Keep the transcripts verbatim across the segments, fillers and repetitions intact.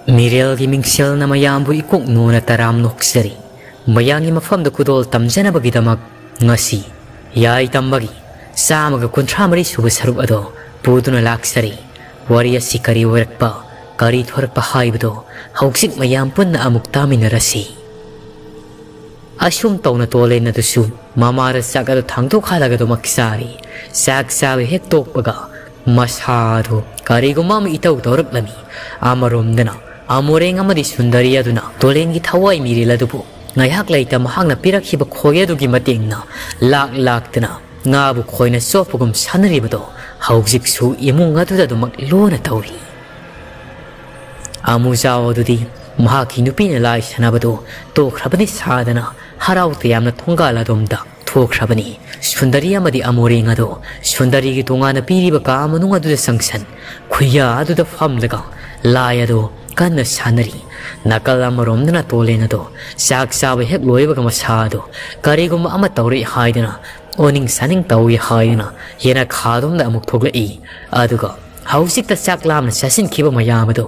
ꯃꯤꯔꯦꯜꯒꯤ ꯃꯤꯡꯁꯦꯜꯅ ꯃꯌꯥꯝꯕꯨ ꯏꯀꯣꯛ ꯅꯣꯅ ꯇꯔꯥꯝ ꯅꯣꯛꯆꯔꯤ꯫ ꯃꯌꯥꯝꯒꯤ ꯃꯐꯝꯗ ꯈꯨꯗꯣꯜ ꯇꯝꯖꯅꯕꯒꯤꯗꯃꯛ ꯉꯁꯤ ꯌꯥꯏ ꯇꯝꯕꯒꯤ ꯆꯥꯝꯃꯒ ꯀꯨꯟꯊ꯭ꯔꯥ ꯃꯔꯤ ꯁꯨꯕ ꯁꯔꯨꯛ ꯑꯗꯣ ꯄꯨꯗꯨꯅ ꯂꯥꯛꯆꯔꯤ꯫ ꯋꯥꯔꯤ ꯑꯁꯤ ꯀꯔꯤ ꯑꯣꯏꯔꯛꯄ, ꯀꯔꯤ ꯊꯣꯔꯛꯄ ꯍꯥꯏꯕꯗꯣ ꯍꯧꯖꯤꯛ ꯃꯌꯥꯝ ꯄꯨꯟꯅ ꯑꯃꯨꯛ ꯇꯥꯃꯤꯟꯅꯔꯁꯤ꯫ ꯑꯁꯨꯝ ꯇꯧꯅ ꯇꯣꯂꯦꯟ ꯑꯗꯨꯁꯨ ꯃꯃꯥꯗ ꯆꯥꯛ ꯑꯗꯨ ꯊꯥꯡꯗꯣꯛꯍꯜꯂꯒ ꯑꯗꯨꯃꯛ ꯆꯥꯔꯤ꯫ ꯆꯥꯛ ꯆꯥꯕ ꯍꯦꯛ ꯇꯣꯛꯄꯒ ꯃꯁꯥ ꯑꯗꯨ ꯀꯔꯤꯒꯨꯝꯕ ꯑꯃ ꯏꯇꯧ ꯇꯧꯔꯛꯂꯝꯃꯤ꯫ ꯑꯃꯔꯣꯝꯗꯅ ꯑꯃꯣꯔꯦꯡ ꯑꯃꯗꯤ ꯁꯨꯟꯗꯔꯤ ꯑꯗꯨꯅ ꯇꯣꯂꯦꯟꯒꯤ ꯊꯋꯥꯏ ꯃꯤꯔꯦꯜ ꯑꯗꯨꯕꯨ ꯉꯥꯏꯍꯥꯛ ꯂꯩꯇ ꯃꯍꯥꯛꯅ ꯄꯤꯔꯛꯈꯤꯕ ꯈꯣꯏ ꯑꯗꯨꯒꯤ ꯃꯇꯦꯡꯅ ꯂꯥꯛ ꯂꯥꯛꯇꯅ ꯉꯥꯕꯨ ꯈꯣꯏꯅ ꯆꯣꯞꯄꯒꯨꯝ ꯁꯥꯟꯅꯔꯤꯕꯗꯣ ꯍꯧꯖꯤꯛꯁꯨ ꯏꯃꯨꯡ ꯑꯗꯨꯗ ꯑꯗꯨꯃꯛ ꯂꯣꯟꯅ ꯇꯧꯔꯤ꯫ ꯑꯃꯨꯖꯥꯎ ꯑꯗꯨꯗꯤ ꯃꯍꯥꯛꯀꯤ ꯅꯨꯄꯤꯅ ꯂꯥꯏ ꯁꯥꯟꯅꯕꯗꯨ ꯇꯣꯛꯈ꯭ꯔꯕꯅꯤ ꯁꯥꯗꯅ ꯍꯔꯥꯎ ꯇꯌꯥꯝꯅ ꯊꯣꯡꯒꯥꯜ ꯑꯗꯣꯝꯗ ꯊꯣꯛꯈ꯭ꯔꯕꯅꯤ꯫ ꯁꯨꯟꯗꯔꯤ ꯑꯃꯗꯤ ꯑꯃꯣꯔꯦꯡ ꯑꯗꯨ ꯁꯨꯟꯗꯔꯤꯒꯤ ꯇꯣꯉꯥꯟꯅ ꯄꯤꯔꯤꯕ ꯀꯥ ꯃꯅꯨꯡ ꯑꯗꯨꯗ ꯆꯪꯁꯟ ꯈꯨꯌꯥ ꯑꯗꯨꯗ ꯐꯝꯂꯒ ꯂꯥꯏ ꯑꯗꯨ ꯀꯟꯅ ꯁꯥꯟꯅꯔꯤ꯫ ꯅꯥꯀꯜ ꯑꯃꯔꯣꯝꯗꯅ ꯇꯣꯂꯦꯟ ꯑꯗꯨ ꯆꯥꯛ ꯆꯥꯕ ꯍꯦꯛ ꯂꯣꯏꯕꯒ ꯃꯁꯥ ꯑꯗꯨ ꯀꯔꯤꯒꯨꯝꯕ ꯑꯃ ꯇꯧꯔꯦ ꯍꯥꯏꯗꯨꯅ ꯑꯣꯅꯤꯡ ꯁꯥꯅꯤꯡ ꯇꯧꯏ ꯍꯥꯏꯗꯨꯅ ꯌꯦꯅꯈꯥꯗꯣꯝꯗ ꯑꯃꯨꯛ ꯊꯣꯛꯂꯛꯏ꯫ ꯑꯗꯨꯒ ꯍꯧꯖꯤꯛꯇ ꯆꯥꯛ ꯂꯥꯝꯅ ꯆꯥꯁꯤꯟꯈꯤꯕ ꯃꯌꯥꯝ ꯑꯗꯨ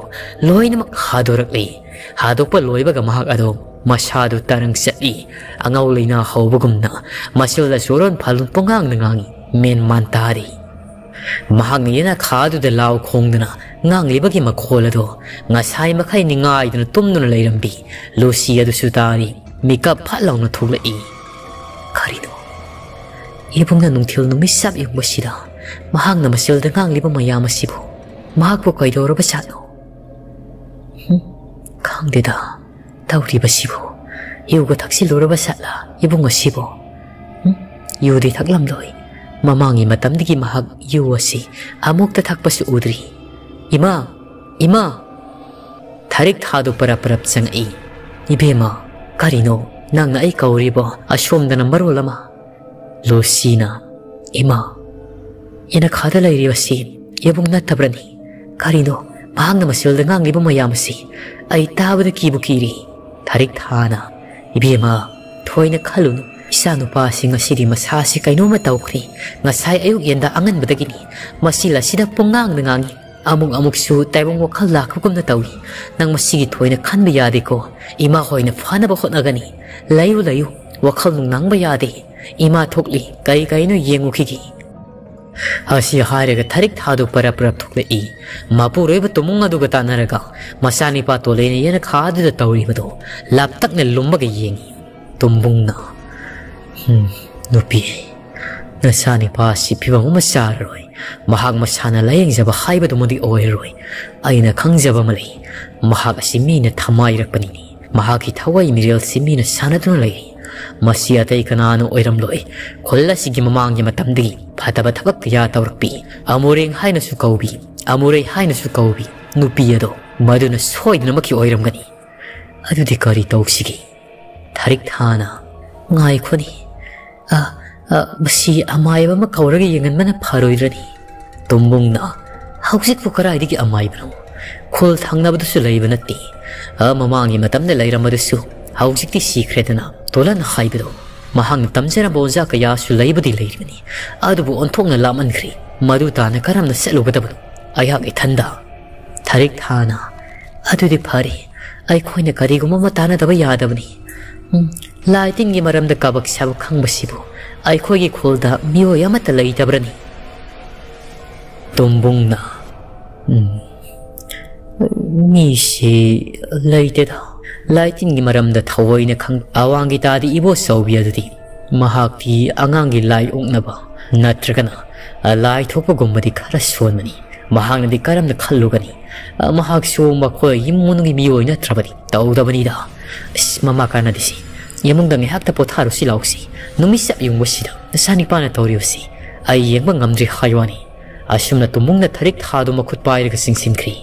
ꯂꯣꯏꯅꯃꯛ ꯍꯥꯗꯣꯔꯛꯂꯤ꯫ ꯍꯥꯗꯣꯛꯄ ꯂꯣꯏꯕꯒ ꯃꯍꯥꯛ ꯑꯗꯨ ꯃꯁꯥꯗꯨ ꯇꯔꯪ ꯆꯠꯂꯤ꯫ ꯑꯉꯧ ꯂꯩꯅꯥ ꯍꯧꯕꯒꯨꯝꯅ ꯃꯆꯤꯜꯗ ꯆꯣꯔꯣꯟ ꯐꯥꯂꯨꯟ ꯄꯨꯡꯉꯥꯡꯗ ꯉꯥꯡꯏ꯫ ꯃꯦꯟ ꯃꯥꯟ ꯇꯥꯗꯦ꯫ ꯃꯍꯥꯛꯅ ꯌꯦꯅꯈꯥꯗꯨꯗ ꯂꯥꯎ ꯈꯣꯡꯗꯨꯅ ꯉꯥꯡꯂꯤꯕꯒꯤ ꯃꯈꯣꯜ ꯑꯗꯨ ꯉꯁꯥꯏ ꯃꯈꯩ ꯅꯤꯡꯉꯥꯏꯗꯨꯅ ꯇꯨꯝꯗꯨꯅ ꯂꯩꯔꯝꯕꯤ ꯂꯨꯁꯤ ꯑꯗꯨꯁꯨ ꯇꯥꯔꯤ꯫ ꯃꯤꯀꯞ ꯐꯠ ꯂꯥꯎꯅ ꯊꯣꯛꯂꯛꯏ꯫ ꯀꯔꯤꯅꯣ? ꯏꯕꯨꯡꯅ ꯅꯨꯡꯊꯤꯜ ꯅꯨꯃꯤꯠ ꯆꯞ ꯌꯨꯡꯕꯁꯤꯗ ꯃꯍꯥꯛꯅ ꯃꯆꯤꯜꯗ ꯉꯥꯡꯂꯤꯕ ꯃꯌꯥꯝ ꯑꯁꯤꯕꯨ ꯃꯍꯥꯛꯄꯨ ꯀꯩꯗꯧꯔꯕ ꯖꯥꯠꯅꯣ? ꯍꯨꯝ, ꯈꯪꯗꯦꯗ꯫ ꯇꯧꯔꯤꯕꯁꯤꯕꯨ? ꯌꯨꯒ ꯊꯛꯆꯤꯜꯂꯨꯔꯕ ꯖꯥꯠꯂꯥ ꯏꯕꯨꯡ ꯑꯁꯤꯕꯨ? ꯎꯝ? ꯌꯨꯗꯤ ꯊꯛꯂꯝꯂꯣꯏ꯫ ꯃꯃꯥꯡꯒꯤ ꯃꯇꯝꯗꯒꯤ ꯃꯍꯥꯛ ꯌꯨ ꯑꯁꯤ ꯑꯃꯨꯛꯇ ꯊꯛꯄꯁꯨ ꯎꯗ꯭ꯔꯤ꯫ ꯏꯃꯥ! ꯏꯃꯥ! ꯊꯥꯔꯤꯛ ꯊꯥꯗꯨ ꯄꯔꯞ ꯄꯔꯞ ꯆꯪꯉꯛꯏ꯫ ꯏꯕꯦꯝꯃ, ꯀꯔꯤꯅꯣ ꯅꯪꯅ ꯑꯩ ꯀꯧꯔꯤꯕꯣ? ꯑꯁꯣꯝꯗꯅ ꯃꯔꯣꯜ ꯑꯃ꯫ ꯂꯨꯁꯤꯅ, ꯏꯃꯥ, ꯌꯦꯅꯈꯥꯗ ꯂꯩꯔꯤꯕꯁꯤ ꯏꯕꯨꯡ ꯅꯠꯇꯕ꯭ꯔꯅꯤ? ꯀꯔꯤꯅꯣ ꯃꯍꯥꯛꯅ ꯃꯆꯤꯜꯗ ꯉꯥꯡꯂꯤꯕ ꯃꯌꯥꯝ ꯑꯁꯤ? ꯑꯩ ꯇꯥꯕꯗ ꯀꯤꯕꯨ ꯀꯤꯔꯤ꯫ ꯊꯥꯔꯤꯛ ꯊꯥꯅ, ꯏꯕꯦꯝꯃ, ꯊꯣꯏꯅ ꯈꯜꯂꯨꯅꯨ꯫ ꯏꯆꯥꯅꯨꯄꯥꯁꯤ ꯉꯁꯤꯗꯤ ꯃꯁꯥꯁꯤ ꯀꯩꯅꯣꯝꯃ ꯇꯧꯈ꯭ꯔꯦ꯫ ꯉꯁꯥꯏ ꯑꯌꯨꯛ ꯌꯦꯟꯗꯥ ꯑꯉꯟꯕꯗꯒꯤꯅꯤ꯫ ꯃꯆꯤꯜ ꯑꯁꯤꯗ ꯄꯨꯡꯉꯥꯡꯗ ꯉꯥꯡꯏ꯫ ꯑꯃꯨꯛ ꯑꯃꯨꯛꯁꯨ ꯇꯥꯏꯕꯪ ꯋꯥꯈꯜ ꯂꯥꯛꯄꯒꯨꯝꯅ ꯇꯧꯏ꯫ "ꯅꯪ ꯃꯁꯤꯒꯤ ꯊꯣꯏꯅ ꯈꯟꯕ ꯌꯥꯗꯦꯀꯣ꯫ ꯏꯃꯥ ꯍꯣꯏꯅ ꯐꯅꯕ ꯍꯣꯠꯅꯒꯅꯤ꯫ ꯂꯩꯌꯨ, ꯂꯩꯌꯨ꯫ ꯋꯥꯈꯜ ꯅꯨꯡꯅꯥꯡꯕ ꯌꯥꯗꯦ꯫ ꯏꯃꯥ ꯊꯣꯛꯂꯤ꯫ ꯀꯔꯤ ꯀꯔꯤꯅꯣ ꯌꯦꯡꯉꯨꯈꯤꯒꯦ"꯫ ꯑꯁꯤ ꯍꯥꯏꯔꯒ ꯊꯔꯤꯛ ꯊꯥꯗꯨ ꯄꯔꯞ ꯄꯔꯞ ꯊꯣꯛꯂꯛꯏ꯫ ꯃꯄꯨꯔꯣꯏꯕ ꯇꯨꯃꯨꯡ ꯑꯗꯨꯒ ꯇꯥꯟꯅꯔꯒ ꯃꯆꯥꯅꯤꯄꯥ ꯇꯣꯂꯦꯅ ꯌꯦꯅꯈꯥꯗꯨꯗ ꯇꯧꯔꯤꯕꯗꯨ ꯂꯥꯞꯇꯛꯅ ꯂꯨꯝꯃꯒ ꯌꯦꯡꯏ꯫ ꯇꯨꯝꯕꯨꯡꯅ, "ꯍꯝ, ꯅꯨꯄꯤ, ꯅꯆꯥꯅꯤꯄꯥ ꯑꯁꯤ ꯐꯤꯕꯝ ꯑꯃ ꯆꯥꯔꯔꯣꯏ꯫ ꯃꯍꯥꯛ ꯃꯁꯥꯅ ꯂꯥꯌꯦꯡꯖꯕ ꯍꯥꯏꯕꯗꯨꯃꯗꯤ ꯑꯣꯏꯔꯔꯣꯏ꯫ ꯑꯩꯅ ꯈꯪꯖꯕ ꯑꯃ ꯂꯩ꯫ ꯃꯍꯥꯛ ꯑꯁꯤ ꯃꯤꯅ ꯊꯝꯃꯥꯏꯔꯛꯄꯅꯤꯅꯦ꯫ ꯃꯍꯥꯛꯀꯤ ꯊꯋꯥꯏ ꯃꯤꯔꯦꯜꯁꯤ ꯃꯤꯅ ꯁꯥꯟꯅꯗꯨꯅ ꯂꯩ꯫ ꯃꯁꯤ ꯑꯇꯩ ꯀꯅꯥꯅ ꯑꯣꯏꯔꯝꯂꯣꯏ꯫ ꯈꯨꯜ ꯑꯁꯤꯒꯤ ꯃꯃꯥꯡꯒꯤ ꯃꯇꯝꯗꯒꯤ ꯐꯠꯇꯕ ꯊꯕꯛ ꯀꯌꯥ ꯇꯧꯔꯛꯄꯤ꯫ ꯑꯃꯨꯔꯦꯡ ꯍꯥꯏꯅꯁꯨ ꯀꯧꯕꯤ, ꯑꯃꯨꯔꯩ ꯍꯥꯏꯅꯁꯨ ꯀꯧꯕꯤ ꯅꯨꯄꯤ ꯑꯗꯣ ꯃꯗꯨꯅ ꯁꯣꯏꯗꯅꯃꯛꯀꯤ ꯑꯣꯏꯔꯝꯒꯅꯤ"꯫ "ꯑꯗꯨꯗꯤ ꯀꯔꯤ ꯇꯧꯁꯤꯒꯦ?" ꯊꯔꯤꯛ ꯊꯥꯅ, "ꯉꯥꯏꯈꯣꯅꯦ꯫ ꯑ, ꯑ, ꯃꯁꯤ ꯑꯃꯥꯏꯕ ꯑꯃ ꯀꯧꯔꯒ ꯌꯦꯡꯍꯟꯕꯅ ꯐꯔꯣꯏꯗ꯭ꯔꯅꯤ?" ꯇꯨꯝꯕꯨꯡꯅ, "ꯍꯧꯖꯤꯛꯄꯨ ꯀꯗꯥꯏꯗꯒꯤ ꯑꯃꯥꯏꯕꯅꯣ? ꯈꯨꯜ ꯊꯪꯅꯕꯗꯁꯨ ꯂꯩꯕ ꯅꯠꯇꯦ꯫ ꯑ, ꯃꯃꯥꯡꯒꯤ ꯃꯇꯝꯗ ꯂꯩꯔꯝꯕꯗꯨꯁꯨ ꯍꯧꯖꯤꯛꯇꯤ ꯁꯤꯈ꯭ꯔꯦꯗꯅ꯫ ꯇꯣꯂꯟ ꯍꯥꯏꯕꯗꯣ, ꯃꯍꯥꯛꯅ ꯇꯝꯖꯔꯝꯕ ꯑꯣꯖꯥ ꯀꯌꯥꯁꯨ ꯂꯩꯕꯨꯗꯤ ꯂꯩꯔꯤꯕꯅꯤ, ꯑꯗꯨꯕꯨ ꯑꯣꯟꯊꯣꯛꯅ ꯂꯥꯞꯃꯟꯈ꯭ꯔꯦ꯫ ꯃꯗꯨ ꯇꯥꯅ ꯀꯔꯝꯅ ꯆꯠꯂꯨꯒꯗꯕꯅꯣ?" ꯑꯩꯍꯥꯛ ꯏꯊꯟꯗ꯫ ꯊꯔꯤꯛ ꯊꯥꯅ, "ꯑꯗꯨꯗꯤ ꯐꯔꯦ, ꯑꯩꯈꯣꯏꯅ ꯀꯔꯤꯒꯨꯝꯕ ꯑꯃ ꯇꯥꯟꯅꯗꯕ ꯌꯥꯗꯕꯅꯤ꯫ ꯎꯝ, ꯂꯥꯏ ꯇꯤꯟꯒꯤ ꯃꯔꯝꯗ ꯀꯥꯕꯛ ꯁꯥꯕꯛ ꯈꯪꯕꯁꯤꯕꯨ ꯑꯩꯈꯣꯏꯒꯤ ꯈꯨꯜꯗ ꯃꯤꯑꯣꯏ ꯑꯃꯠꯇ ꯂꯩꯇꯕ꯭ꯔꯅꯤ?" ꯇꯨꯝꯕꯨꯡꯅ, "ꯎꯝ, ꯃꯤꯁꯤ ꯂꯩꯇꯦꯗ꯫ ꯂꯥꯏ ꯇꯤꯟꯒꯤ ꯃꯔꯝꯗ ꯊꯑꯣꯏꯅ ꯈꯪ-, ꯑꯋꯥꯡꯒꯤ ꯇꯥꯗꯤ ꯏꯕꯣꯆꯧꯕꯤ ꯑꯗꯨꯗꯤ ꯃꯍꯥꯛꯇꯤ ꯑꯉꯥꯡꯒꯤ ꯂꯥꯏ ꯑꯣꯛꯅꯕ ꯅꯠꯇ꯭ꯔꯒꯅ ꯂꯥꯏ ꯊꯣꯛꯄꯒꯨꯝꯕꯗꯤ ꯈꯔ ꯁꯣꯟꯕꯅꯤ꯫ ꯃꯍꯥꯛꯅꯗꯤ ꯀꯔꯝꯅ ꯈꯜꯂꯨꯒꯅꯤ? ꯃꯍꯥꯛꯁꯨ ꯃꯈꯣꯏ ꯏꯃꯨꯡ ꯃꯅꯨꯡꯒꯤ ꯃꯤꯑꯣꯏ ꯅꯠꯇ꯭ꯔꯕꯗꯤ ꯇꯧꯗꯕꯅꯤꯗ꯫ ꯑꯁ, ꯃꯃꯥ ꯀꯥꯟꯅꯗꯦꯁꯤ꯫ ꯏꯃꯨꯡꯗ ꯉꯥꯏꯍꯥꯛꯇ ꯄꯣꯊꯥꯔꯨꯁꯤ ꯂꯥꯎꯁꯤ꯫ ꯅꯨꯃꯤꯠ ꯆꯞ ꯌꯨꯡꯕꯁꯤꯗ ꯅꯆꯥꯅꯤꯄꯥꯅ ꯇꯧꯔꯤꯕꯁꯤ ꯑꯩ ꯌꯦꯡꯕ ꯉꯝꯗ꯭ꯔꯦ ꯍꯥꯏ ꯋꯥꯅꯤ"꯫ ꯑꯁꯨꯝꯅ ꯇꯨꯝꯕꯨꯡꯅ ꯊꯔꯤꯛ ꯊꯥꯗꯨ ꯃꯈꯨꯠ ꯄꯥꯏꯔꯒ ꯆꯤꯡꯁꯤꯟꯈ꯭ꯔꯤ꯫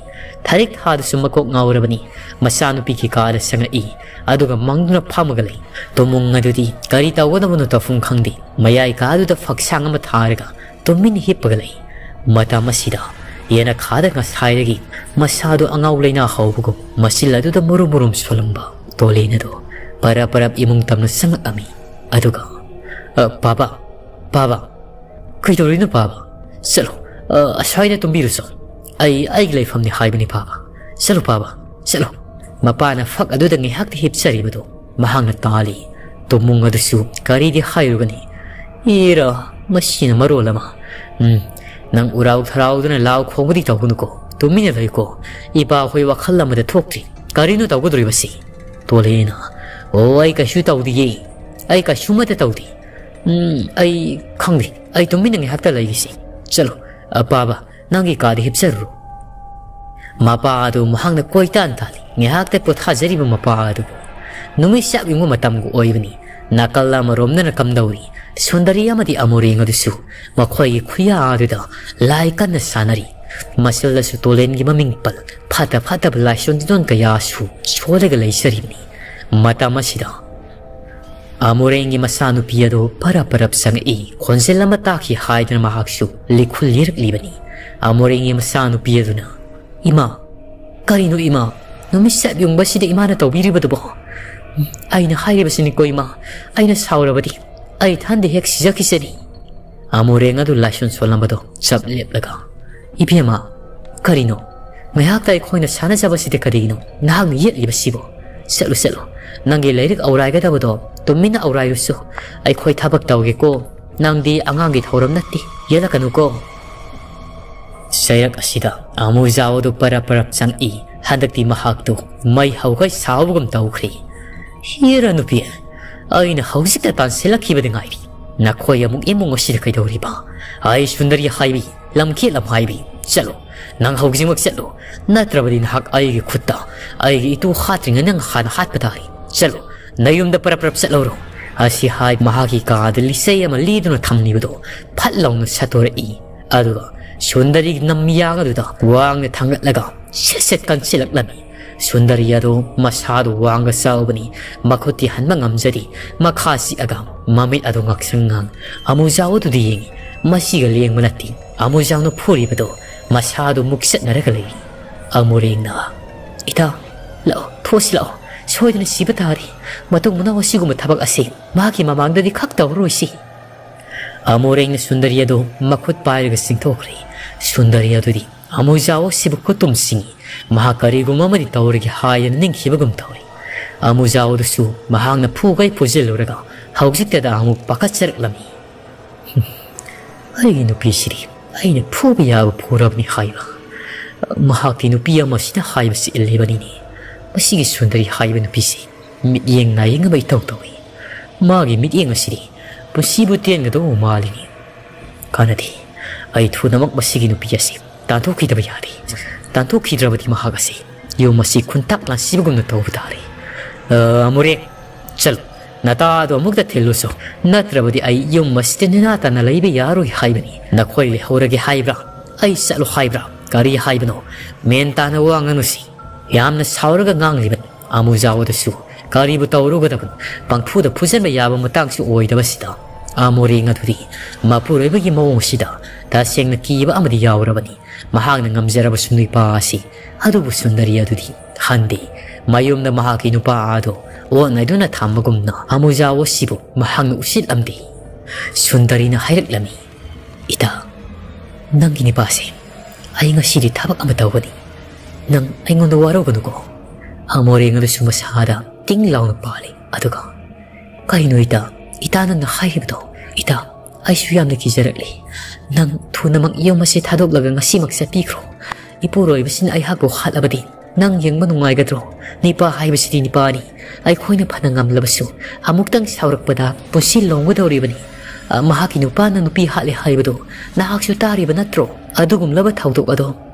ꯊꯔꯤꯛ ꯊꯥꯗꯨꯁꯨ ꯃꯀꯣꯛ ꯉꯥꯎꯔꯕꯅꯤ꯫ ꯃꯆꯥꯅꯨꯄꯤꯒꯤ ꯀꯥꯗ ꯆꯪꯉꯛꯏ, ꯑꯗꯨꯒ ꯃꯪꯗꯨꯅ ꯐꯝꯃꯒ ꯂꯩ꯫ ꯇꯨꯝꯕꯨꯡ ꯑꯗꯨꯗꯤ ꯀꯔꯤ ꯇꯧꯒꯗꯕꯅꯣ ꯇꯧꯐꯝ ꯈꯪꯗꯦ꯫ ꯃꯌꯥꯏ ꯀꯥꯗꯨꯗ ꯐꯛꯁꯥꯡ ꯑꯃ ꯊꯥꯔꯒ ꯇꯨꯃꯤꯟꯅ ꯍꯤꯞꯄꯒ ꯂꯩ꯫ ꯃꯇꯝ ꯑꯁꯤꯗ ꯌꯦꯅꯈꯥꯗ ꯉꯁꯥꯏꯗꯒꯤ ꯃꯁꯥꯗꯨ ꯑꯉꯥꯎ ꯂꯩꯅꯥ ꯍꯧꯕꯒꯨꯝ ꯃꯆꯤꯜ ꯑꯗꯨꯗ ꯃꯨꯔꯨꯝ ꯃꯨꯔꯨꯝ ꯁꯣꯜꯂꯝꯕ ꯇꯣꯂꯦꯟ ꯑꯗꯨ ꯄꯔꯞ ꯄꯔꯞ ꯏꯃꯨꯡ ꯇꯝꯅ ꯆꯪꯂꯛꯂꯝꯃꯤ꯫ ꯑꯗꯨꯒ, "ꯑ, ꯄꯥꯕ, ꯄꯥꯕ, ꯀꯩꯗꯧꯔꯤꯅꯣ ꯄꯥꯕ? ꯆꯠꯂꯣ, ꯑ, ꯑꯁ꯭ꯋꯥꯏꯗ ꯇꯨꯝꯕꯤꯔꯨꯆꯣ꯫ "ꯑꯩ ꯑꯩꯒꯤ ꯂꯩꯐꯝꯅꯤ ꯍꯥꯏꯕꯅꯤ, ꯄꯥꯕ꯫ ꯆꯠꯂꯨ, ꯄꯥꯕ, ꯆꯠꯂꯨ꯫" ꯃꯄꯥꯅ ꯐꯛ ꯑꯗꯨꯗ ꯉꯥꯏꯍꯥꯛꯇꯤ ꯍꯤꯞꯆꯔꯤꯕꯗꯨ ꯃꯍꯥꯛꯅ ꯇꯥꯜꯂꯤ꯫ ꯇꯨꯝꯃꯨꯡ ꯑꯗꯨꯁꯨ ꯀꯔꯤꯗꯤ ꯍꯥꯏꯔꯨꯒꯅꯤ? ꯏꯔꯥ, ꯃꯁꯤꯅ ꯃꯔꯣꯜ ꯑꯃ꯫ "ꯎꯝ, ꯅꯪ ꯎꯔꯥꯎ ꯊꯔꯥꯎꯗꯨꯅ ꯂꯥꯎ ꯈꯣꯡꯕꯗꯤ ꯇꯧꯒꯅꯨꯀꯣ꯫ ꯇꯨꯃꯤꯟꯅ ꯂꯩꯌꯨꯀꯣ꯫ ꯏꯄꯥ ꯍꯣꯏ ꯋꯥꯈꯜ ꯑꯃꯗ ꯊꯣꯛꯇ꯭ꯔꯤ꯫ ꯀꯔꯤꯅꯣ ꯇꯧꯒꯗꯧꯔꯤꯕꯁꯤ?" ꯇꯣꯂꯦꯅ, "ꯑꯣ, ꯑꯩ ꯀꯩꯁꯨ ꯇꯧꯗꯤꯌꯦ꯫ ꯑꯩ ꯀꯩꯁꯨꯃꯠꯇ ꯇꯧꯗꯦ꯫ ꯎꯝ, ꯑꯩ ꯈꯪꯗꯦ꯫ ꯑꯩ ꯇꯨꯃꯤꯟꯅ ꯉꯥꯏꯍꯥꯛꯇ ꯂꯩꯒꯦꯁꯦ꯫ ꯆꯠꯂꯣ, ꯑ, ꯄꯥꯕ, ꯅꯪꯒꯤ ꯀꯥꯗ ꯍꯤꯞꯆꯔꯨꯔꯣ꯫" ꯃꯄꯥ ꯑꯗꯨ ꯃꯍꯥꯛꯅ ꯀꯣꯏꯇꯥꯟ ꯇꯥꯜꯂꯤ꯫ ꯉꯥꯏꯍꯥꯛꯇ ꯄꯣꯊꯥꯖꯔꯤꯕ ꯃꯄꯥ ꯑꯗꯨꯕꯨ ꯅꯨꯃꯤꯠ ꯆꯞ ꯌꯨꯡꯕ ꯃꯇꯝꯒ ꯑꯣꯏꯕꯅꯤ꯫ ꯅꯥꯀꯜ ꯑꯃꯔꯣꯝꯗꯅ ꯀꯝꯗꯧꯔꯤ? ꯁꯨꯟꯗꯔꯤ ꯑꯃꯗꯤ ꯑꯃꯨꯔꯦꯡ ꯑꯗꯨꯁꯨ ꯃꯈꯣꯏꯒꯤ ꯈꯨꯌꯥ ꯑꯗꯨꯗ ꯂꯥꯏ ꯀꯟꯅ ꯁꯥꯟꯅꯔꯤ꯫ ꯃꯁꯤꯗꯁꯨ ꯇꯣꯂꯦꯟꯒꯤ ꯃꯃꯤꯡ ꯄꯜ ꯐꯠꯇ ꯐꯠꯇꯕ ꯂꯥꯏꯁꯣꯟ ꯇꯤꯗꯣꯟ ꯀꯌꯥꯁꯨ ꯁꯣꯜꯂꯒ ꯂꯩꯖꯔꯤꯕꯅꯤ꯫ ꯃꯇꯝ ꯑꯁꯤꯗ ꯑꯃꯨꯔꯦꯡꯒꯤ ꯃꯆꯥꯅꯨꯄꯤ ꯑꯗꯨ ꯄꯔꯞ ꯄꯔꯞ ꯆꯪꯉꯛꯏ꯫ ꯈꯣꯟꯖꯦꯜ ꯑꯃ ꯇꯥꯈꯤ ꯍꯥꯏꯗꯨꯅ ꯃꯍꯥꯛꯁꯨ ꯂꯤꯈꯨꯜ ꯂꯤꯔꯛꯂꯤꯕꯅꯤ꯫ ꯑꯃꯨꯔꯦꯡꯒꯤ ꯃꯆꯥꯅꯨꯄꯤ ꯑꯗꯨꯅ, "ꯏꯃꯥ, ꯀꯔꯤꯅꯣ ꯏꯃꯥ? ꯅꯨꯃꯤꯠ ꯆꯞ ꯌꯨꯡꯕꯁꯤꯗ ꯏꯃꯥꯅ ꯇꯧꯕꯤꯔꯤꯕꯗꯨꯕꯣ? ꯑꯩꯅ ꯍꯥꯏꯔꯤꯕꯁꯤꯅꯤꯀꯣ ꯏꯃꯥ, ꯑꯩꯅ ꯁꯥꯎꯔꯕꯗꯤ ꯑꯩ ꯊꯟꯗ ꯍꯦꯛ ꯁꯤꯖꯈꯤꯁꯅꯤ꯫" ꯑꯃꯨꯔꯦꯡ ꯑꯗꯨ ꯂꯥꯏꯁꯣꯟ ꯁꯣꯜꯂꯝꯕꯗꯣ ꯆꯞ ꯂꯦꯞꯂꯒ, "ꯏꯕꯦꯝꯃ, ꯀꯔꯤꯅꯣ? ꯉꯥꯏꯍꯥꯛꯇ ꯑꯩꯈꯣꯏꯅ ꯁꯥꯟꯅꯖꯕꯁꯤꯗ ꯀꯔꯤꯒꯤꯅꯣ ꯅꯍꯥꯛꯅ ꯌꯦꯠꯂꯤꯕꯁꯤꯕꯣ? ꯆꯠꯂꯨ, ꯆꯠꯂꯨ꯫ ꯅꯪꯒꯤ ꯂꯥꯏꯔꯤꯛ ꯑꯧꯔꯥꯏꯒꯗꯕꯗꯣ ꯇꯨꯃꯤꯟꯅ ꯑꯧꯔꯥꯏꯔꯨꯁꯨ꯫ ꯑꯩꯈꯣꯏ ꯊꯕꯛ ꯇꯧꯒꯦꯀꯣ꯫ ꯅꯪꯗꯤ ꯑꯉꯥꯡꯒꯤ ꯊꯧꯔꯝ ꯅꯠꯇꯦ, ꯌꯦꯠꯂꯛꯀꯅꯨꯀꯣ꯫" ꯆꯩꯔꯛ ꯑꯁꯤꯗ ꯑꯃꯨꯖꯥꯎ ꯑꯗꯨ ꯄꯔꯞ ꯄꯔꯞ ꯆꯪꯏ꯫ ꯍꯟꯗꯛꯇꯤ ꯃꯍꯥꯛꯇꯨ ꯃꯩ ꯍꯧꯈꯩ ꯁꯥꯎꯕꯒꯨꯝ ꯇꯧꯈ꯭ꯔꯦ꯫ "ꯍꯦꯔꯥ ꯅꯨꯄꯤ, ꯑꯩꯅ ꯍꯧꯖꯤꯛꯇ ꯇꯥꯟꯁꯤꯜꯂꯛꯈꯤꯕꯗ ꯉꯥꯏꯔꯤ꯫ ꯅꯈꯣꯏ ꯑꯃꯨꯛ ꯏꯃꯨꯡ ꯑꯁꯤꯗ ꯀꯩꯗꯧꯔꯤꯕ? ꯑꯩ ꯁꯨꯟꯗꯔꯤ ꯍꯥꯏꯕꯤ, ꯂꯝꯈꯦꯠ ꯂꯝꯍꯥꯏꯕꯤ꯫ ꯆꯠꯂꯣ, ꯅꯪ ꯍꯧꯖꯤꯛꯃꯛ ꯆꯠꯂꯣ꯫ ꯅꯠꯇ꯭ꯔꯕꯗꯤ ꯅꯍꯥꯛ ꯑꯩꯒꯤ ꯈꯨꯠꯇ ꯑꯩꯒꯤ ꯏꯇꯨ ꯍꯥꯠꯇ꯭ꯔꯤꯉꯩ ꯅꯪ ꯍꯥꯟꯅ ꯍꯥꯠꯄ ꯇꯥꯔꯦ꯫ ꯆꯠꯂꯣ, ꯅꯌꯨꯝꯗ ꯄꯔꯞ ꯄꯔꯞ ꯆꯠꯍꯧꯔꯣ꯫" ꯑꯁꯤ ꯍꯥꯏ ꯃꯍꯥꯛꯀꯤ ꯀꯥꯗ ꯂꯤꯆꯩ ꯑꯃ ꯂꯤꯗꯨꯅ ꯊꯝꯂꯤꯕꯗꯨ ꯐꯠ ꯂꯥꯎꯅ ꯁꯠꯇꯣꯔꯛꯏ꯫ ꯑꯗꯨꯒ ꯁꯨꯟꯗꯔꯤꯒꯤ ꯅꯝꯌꯥꯡ ꯑꯗꯨꯗ ꯋꯥꯡꯅ ꯊꯥꯡꯒꯠꯂꯒ ꯁꯦꯠ ꯁꯦꯠ ꯀꯟꯁꯤꯜꯂꯛꯂꯝꯃꯤ꯫ ꯁꯨꯟꯗꯔꯤ ꯑꯗꯨ ꯃꯁꯥꯗꯨ ꯋꯥꯡꯒ ꯆꯥꯎꯕꯅꯤ, ꯃꯈꯨꯠꯇꯤ ꯍꯟꯕ ꯉꯝꯖꯗꯦ꯫ ꯃꯈꯥ ꯆꯤꯛꯑꯒ ꯃꯃꯤꯠ ꯑꯗꯨ ꯉꯥꯛꯁꯪ ꯉꯥꯡ ꯑꯃꯨꯖꯥꯎ ꯑꯗꯨꯗ ꯌꯦꯡꯉꯤ꯫ ꯃꯁꯤꯒ ꯂꯦꯡꯕ ꯅꯠꯇꯦ꯫ ꯑꯃꯨꯖꯥꯎꯅ ꯐꯨꯔꯤꯕꯗꯨ ꯃꯁꯥꯗꯨ ꯃꯨꯛꯆꯠꯅꯔꯒ ꯂꯩꯔꯤ꯫ ꯑꯃꯨꯔꯦꯡꯅ, "ꯏꯇꯥ, ꯂꯥꯛꯑꯣ, ꯊꯣꯛꯁꯤ ꯂꯥꯛꯑꯣ꯫ ꯁꯣꯏꯗꯅ ꯁꯤꯕ ꯇꯥꯔꯦ꯫ ꯃꯇꯨꯡ ꯃꯅꯥꯎ ꯑꯁꯤꯒꯨꯝꯕ ꯊꯕꯛ ꯑꯁꯤ ꯃꯥꯒꯤ ꯃꯃꯥꯡꯗꯗꯤ ꯈꯛ ꯇꯧꯔꯔꯣꯏꯁꯤ꯫" ꯑꯃꯨꯔꯦꯡꯅ ꯁꯨꯟꯗꯔꯤ ꯑꯗꯨ ꯃꯈꯨꯠ ꯄꯥꯏꯔꯒ ꯆꯤꯡꯊꯣꯛꯈ꯭ꯔꯦ꯫ ꯁꯨꯟꯗꯔꯤ ꯑꯗꯨꯗꯤ ꯑꯃꯨꯖꯥꯋꯣ ꯁꯤꯕꯨ ꯈꯨꯠꯇꯨꯝꯁꯤꯡꯏ꯫ ꯃꯍꯥꯛ ꯀꯔꯤꯒꯨꯝꯕ ꯑꯃꯗꯤ ꯇꯧꯔꯒꯦ ꯍꯥꯏꯗꯅ ꯅꯤꯡꯈꯤꯕꯒꯨꯝ ꯇꯧꯏ꯫ ꯑꯃꯨꯖꯥꯋꯣꯗꯨꯁꯨ ꯃꯍꯥꯛꯅ ꯐꯨꯒꯩ ꯐꯨꯖꯤꯜꯂꯨꯔꯒ ꯍꯧꯖꯤꯛꯇꯗ ꯑꯃꯨꯛ ꯄꯥꯈꯠꯆꯔꯛꯂꯝꯃꯤ꯫ "ꯑꯩꯒꯤ ꯅꯨꯄꯤꯁꯤꯗꯤ ꯑꯩꯅ ꯐꯨꯕ ꯌꯥꯕ ꯐꯨꯔꯕꯅꯤ ꯍꯥꯏꯕ꯫ ꯃꯍꯥꯛꯇꯤ ꯅꯨꯄꯤ ꯑꯃꯁꯤꯅ ꯍꯥꯏꯕꯁꯤ ꯏꯜꯂꯤꯕꯅꯤꯅꯦ꯫ ꯃꯁꯤꯒꯤ ꯁꯨꯟꯗꯔꯤ ꯍꯥꯏꯕ ꯅꯨꯄꯤꯁꯤ ꯃꯤꯠꯌꯦꯡ ꯅꯥꯌꯦꯡ ꯑꯃ ꯏꯇꯧ ꯇꯧꯏ꯫ ꯃꯥꯒꯤ ꯃꯤꯠꯌꯦꯡ ꯑꯁꯤꯗꯤ ꯄꯨꯟꯁꯤꯕꯨ ꯇꯦꯟꯒꯗꯧꯕ ꯃꯥꯜꯂꯤꯅꯦ꯫ ꯀꯥꯟꯅꯗꯦ꯫ ꯑꯩ ꯊꯨꯅꯃꯛ ꯃꯁꯤꯒꯤ ꯅꯨꯄꯤ ꯑꯁꯤ ꯇꯥꯟꯊꯣꯛꯈꯤꯗꯕ ꯌꯥꯗꯦ꯫ ꯇꯥꯟꯊꯣꯛꯈꯤꯗ꯭ꯔꯕꯗꯤ ꯃꯍꯥꯛ ꯑꯁꯤ ꯌꯨꯝ ꯑꯁꯤ ꯈꯨꯟꯇꯥꯛ ꯂꯥꯟꯁꯤꯕꯒꯨꯝꯅ ꯇꯧꯕ ꯇꯥꯔꯦ꯫ ꯑ, ꯑꯃꯨꯔꯦ, ꯆꯠꯂꯨ꯫ ꯅꯇꯥꯗꯣ ꯑꯃꯨꯛꯇ ꯊꯤꯜꯂꯨꯁꯨ꯫ ꯅꯠꯇ꯭ꯔꯕꯗꯤ ꯑꯩ ꯌꯨꯝ ꯑꯁꯤꯗ ꯅꯦꯅꯥ ꯇꯥꯅ ꯂꯩꯕ ꯌꯥꯔꯣꯏ ꯍꯥꯏꯕꯅꯤ꯫ ꯅꯈꯣꯏ ꯂꯩꯍꯧꯔꯒꯦ ꯍꯥꯏꯕ꯭ꯔꯥ? ꯑꯩ ꯆꯠꯂꯣ ꯍꯥꯏꯕ꯭ꯔꯥ? ꯀꯔꯤ ꯍꯥꯏꯕꯅꯣ? ꯃꯦꯟ ꯇꯥꯅ ꯋꯥ ꯉꯥꯡꯅꯁꯤ꯫" ꯌꯥꯝꯅ ꯁꯥꯎꯔꯒ ꯉꯥꯡꯂꯤꯕꯅꯤ꯫ ꯑꯃꯨꯖꯥꯋꯣꯗꯁꯨ ꯀꯔꯤꯕꯨ ꯇꯧꯔꯨꯒꯗꯕꯅꯣ? ꯄꯪꯐꯨꯗ ꯐꯨꯖꯟꯕ ꯌꯥꯕ ꯃꯇꯥꯡꯁꯨ ꯑꯣꯏꯗꯕꯁꯤꯗ, ꯑꯃꯣꯔꯦꯡ ꯑꯗꯨꯗꯤ ꯃꯄꯨꯔꯣꯏꯕꯒꯤ ꯃꯑꯣꯡꯁꯤꯗ ꯇꯁꯦꯡꯅ ꯀꯤꯕ ꯑꯃꯗꯤ ꯌꯥꯎꯔꯕꯅꯤ꯫ ꯃꯍꯥꯛꯅ ꯉꯝꯖꯔꯕꯁꯨ ꯅꯨꯄꯥ ꯑꯁꯤ, ꯑꯗꯨꯕꯨ ꯁꯨꯟꯗꯔꯤ ꯑꯗꯨꯗꯤ ꯍꯟꯗꯦ꯫ ꯃꯌꯨꯝꯗ ꯃꯍꯥꯛꯀꯤ ꯅꯨꯄꯥ ꯑꯗꯨ ꯑꯣꯠꯅꯗꯨꯅ ꯊꯝꯕꯒꯨꯝꯅ ꯑꯃꯨꯖꯥꯋꯣꯁꯤꯕꯨ ꯃꯍꯥꯛꯅ ꯎꯁꯤꯠꯂꯝꯗꯦ꯫ ꯁꯨꯟꯗꯔꯤꯅ ꯍꯥꯏꯔꯛꯂꯝꯃꯤ, "ꯏꯇꯥ, ꯅꯪꯒꯤ ꯅꯨꯄꯥꯁꯦ ꯑꯩ ꯉꯁꯤꯗꯤ ꯊꯕꯛ ꯑꯃ ꯇꯧꯒꯅꯤ꯫ ꯅꯪ ꯑꯩꯉꯣꯟꯗ ꯋꯥꯔꯧꯒꯅꯨꯀꯣ꯫" ꯑꯃꯣꯔꯦꯡ ꯑꯗꯨꯁꯨ ꯃꯁꯥꯗ ꯇꯤꯡ ꯂꯥꯎꯅ ꯄꯥꯜꯂꯤ꯫ ꯑꯗꯨꯒ, "ꯀꯩꯅꯣ ꯏꯇꯥ? ꯏꯇꯥ ꯅꯪꯅ ꯍꯥꯏꯔꯤꯕꯗꯣ? ꯏꯇꯥ, ꯑꯩꯁꯨ ꯌꯥꯝꯅ ꯀꯤꯖꯔꯛꯂꯦ꯫ ꯅꯪ ꯊꯨꯅꯃꯛ ꯌꯨꯝ ꯑꯁꯤ ꯊꯥꯗꯣꯛꯂꯒ ꯉꯁꯤꯃꯛ ꯆꯠꯄꯤꯈ꯭ꯔꯣ꯫ ꯏꯄꯨꯔꯣꯏꯕꯁꯤꯅ ꯑꯩꯍꯥꯛꯄꯨ ꯍꯥꯠꯂꯕꯗꯤ ꯅꯪ ꯌꯦꯡꯕ ꯅꯨꯡꯉꯥꯏꯒꯗ꯭ꯔꯣ? ꯅꯤꯄꯥ ꯍꯥꯏꯕꯁꯤꯗꯤ ꯅꯤꯄꯥꯅꯤ꯫ ꯑꯩꯈꯣꯏꯅ ꯐꯅ ꯉꯝꯂꯕꯁꯨ ꯑꯃꯨꯛꯇꯪ ꯁꯥꯎꯔꯛꯄꯗ ꯄꯨꯟꯁꯤ ꯂꯣꯡꯒꯗꯧꯔꯤꯕꯅꯤ꯫ ꯑ, ꯃꯍꯥꯛꯀꯤ ꯅꯨꯄꯥꯅ ꯅꯨꯄꯤ ꯍꯥꯠꯂꯦ ꯍꯥꯏꯕꯗꯨ ꯅꯍꯥꯛꯁꯨ ꯇꯥꯔꯤꯕ ꯅꯠꯇ꯭ꯔꯣ? ꯑꯗꯨꯒꯨꯝꯂꯕ ꯊꯧꯗꯣꯛ ꯑꯗꯣ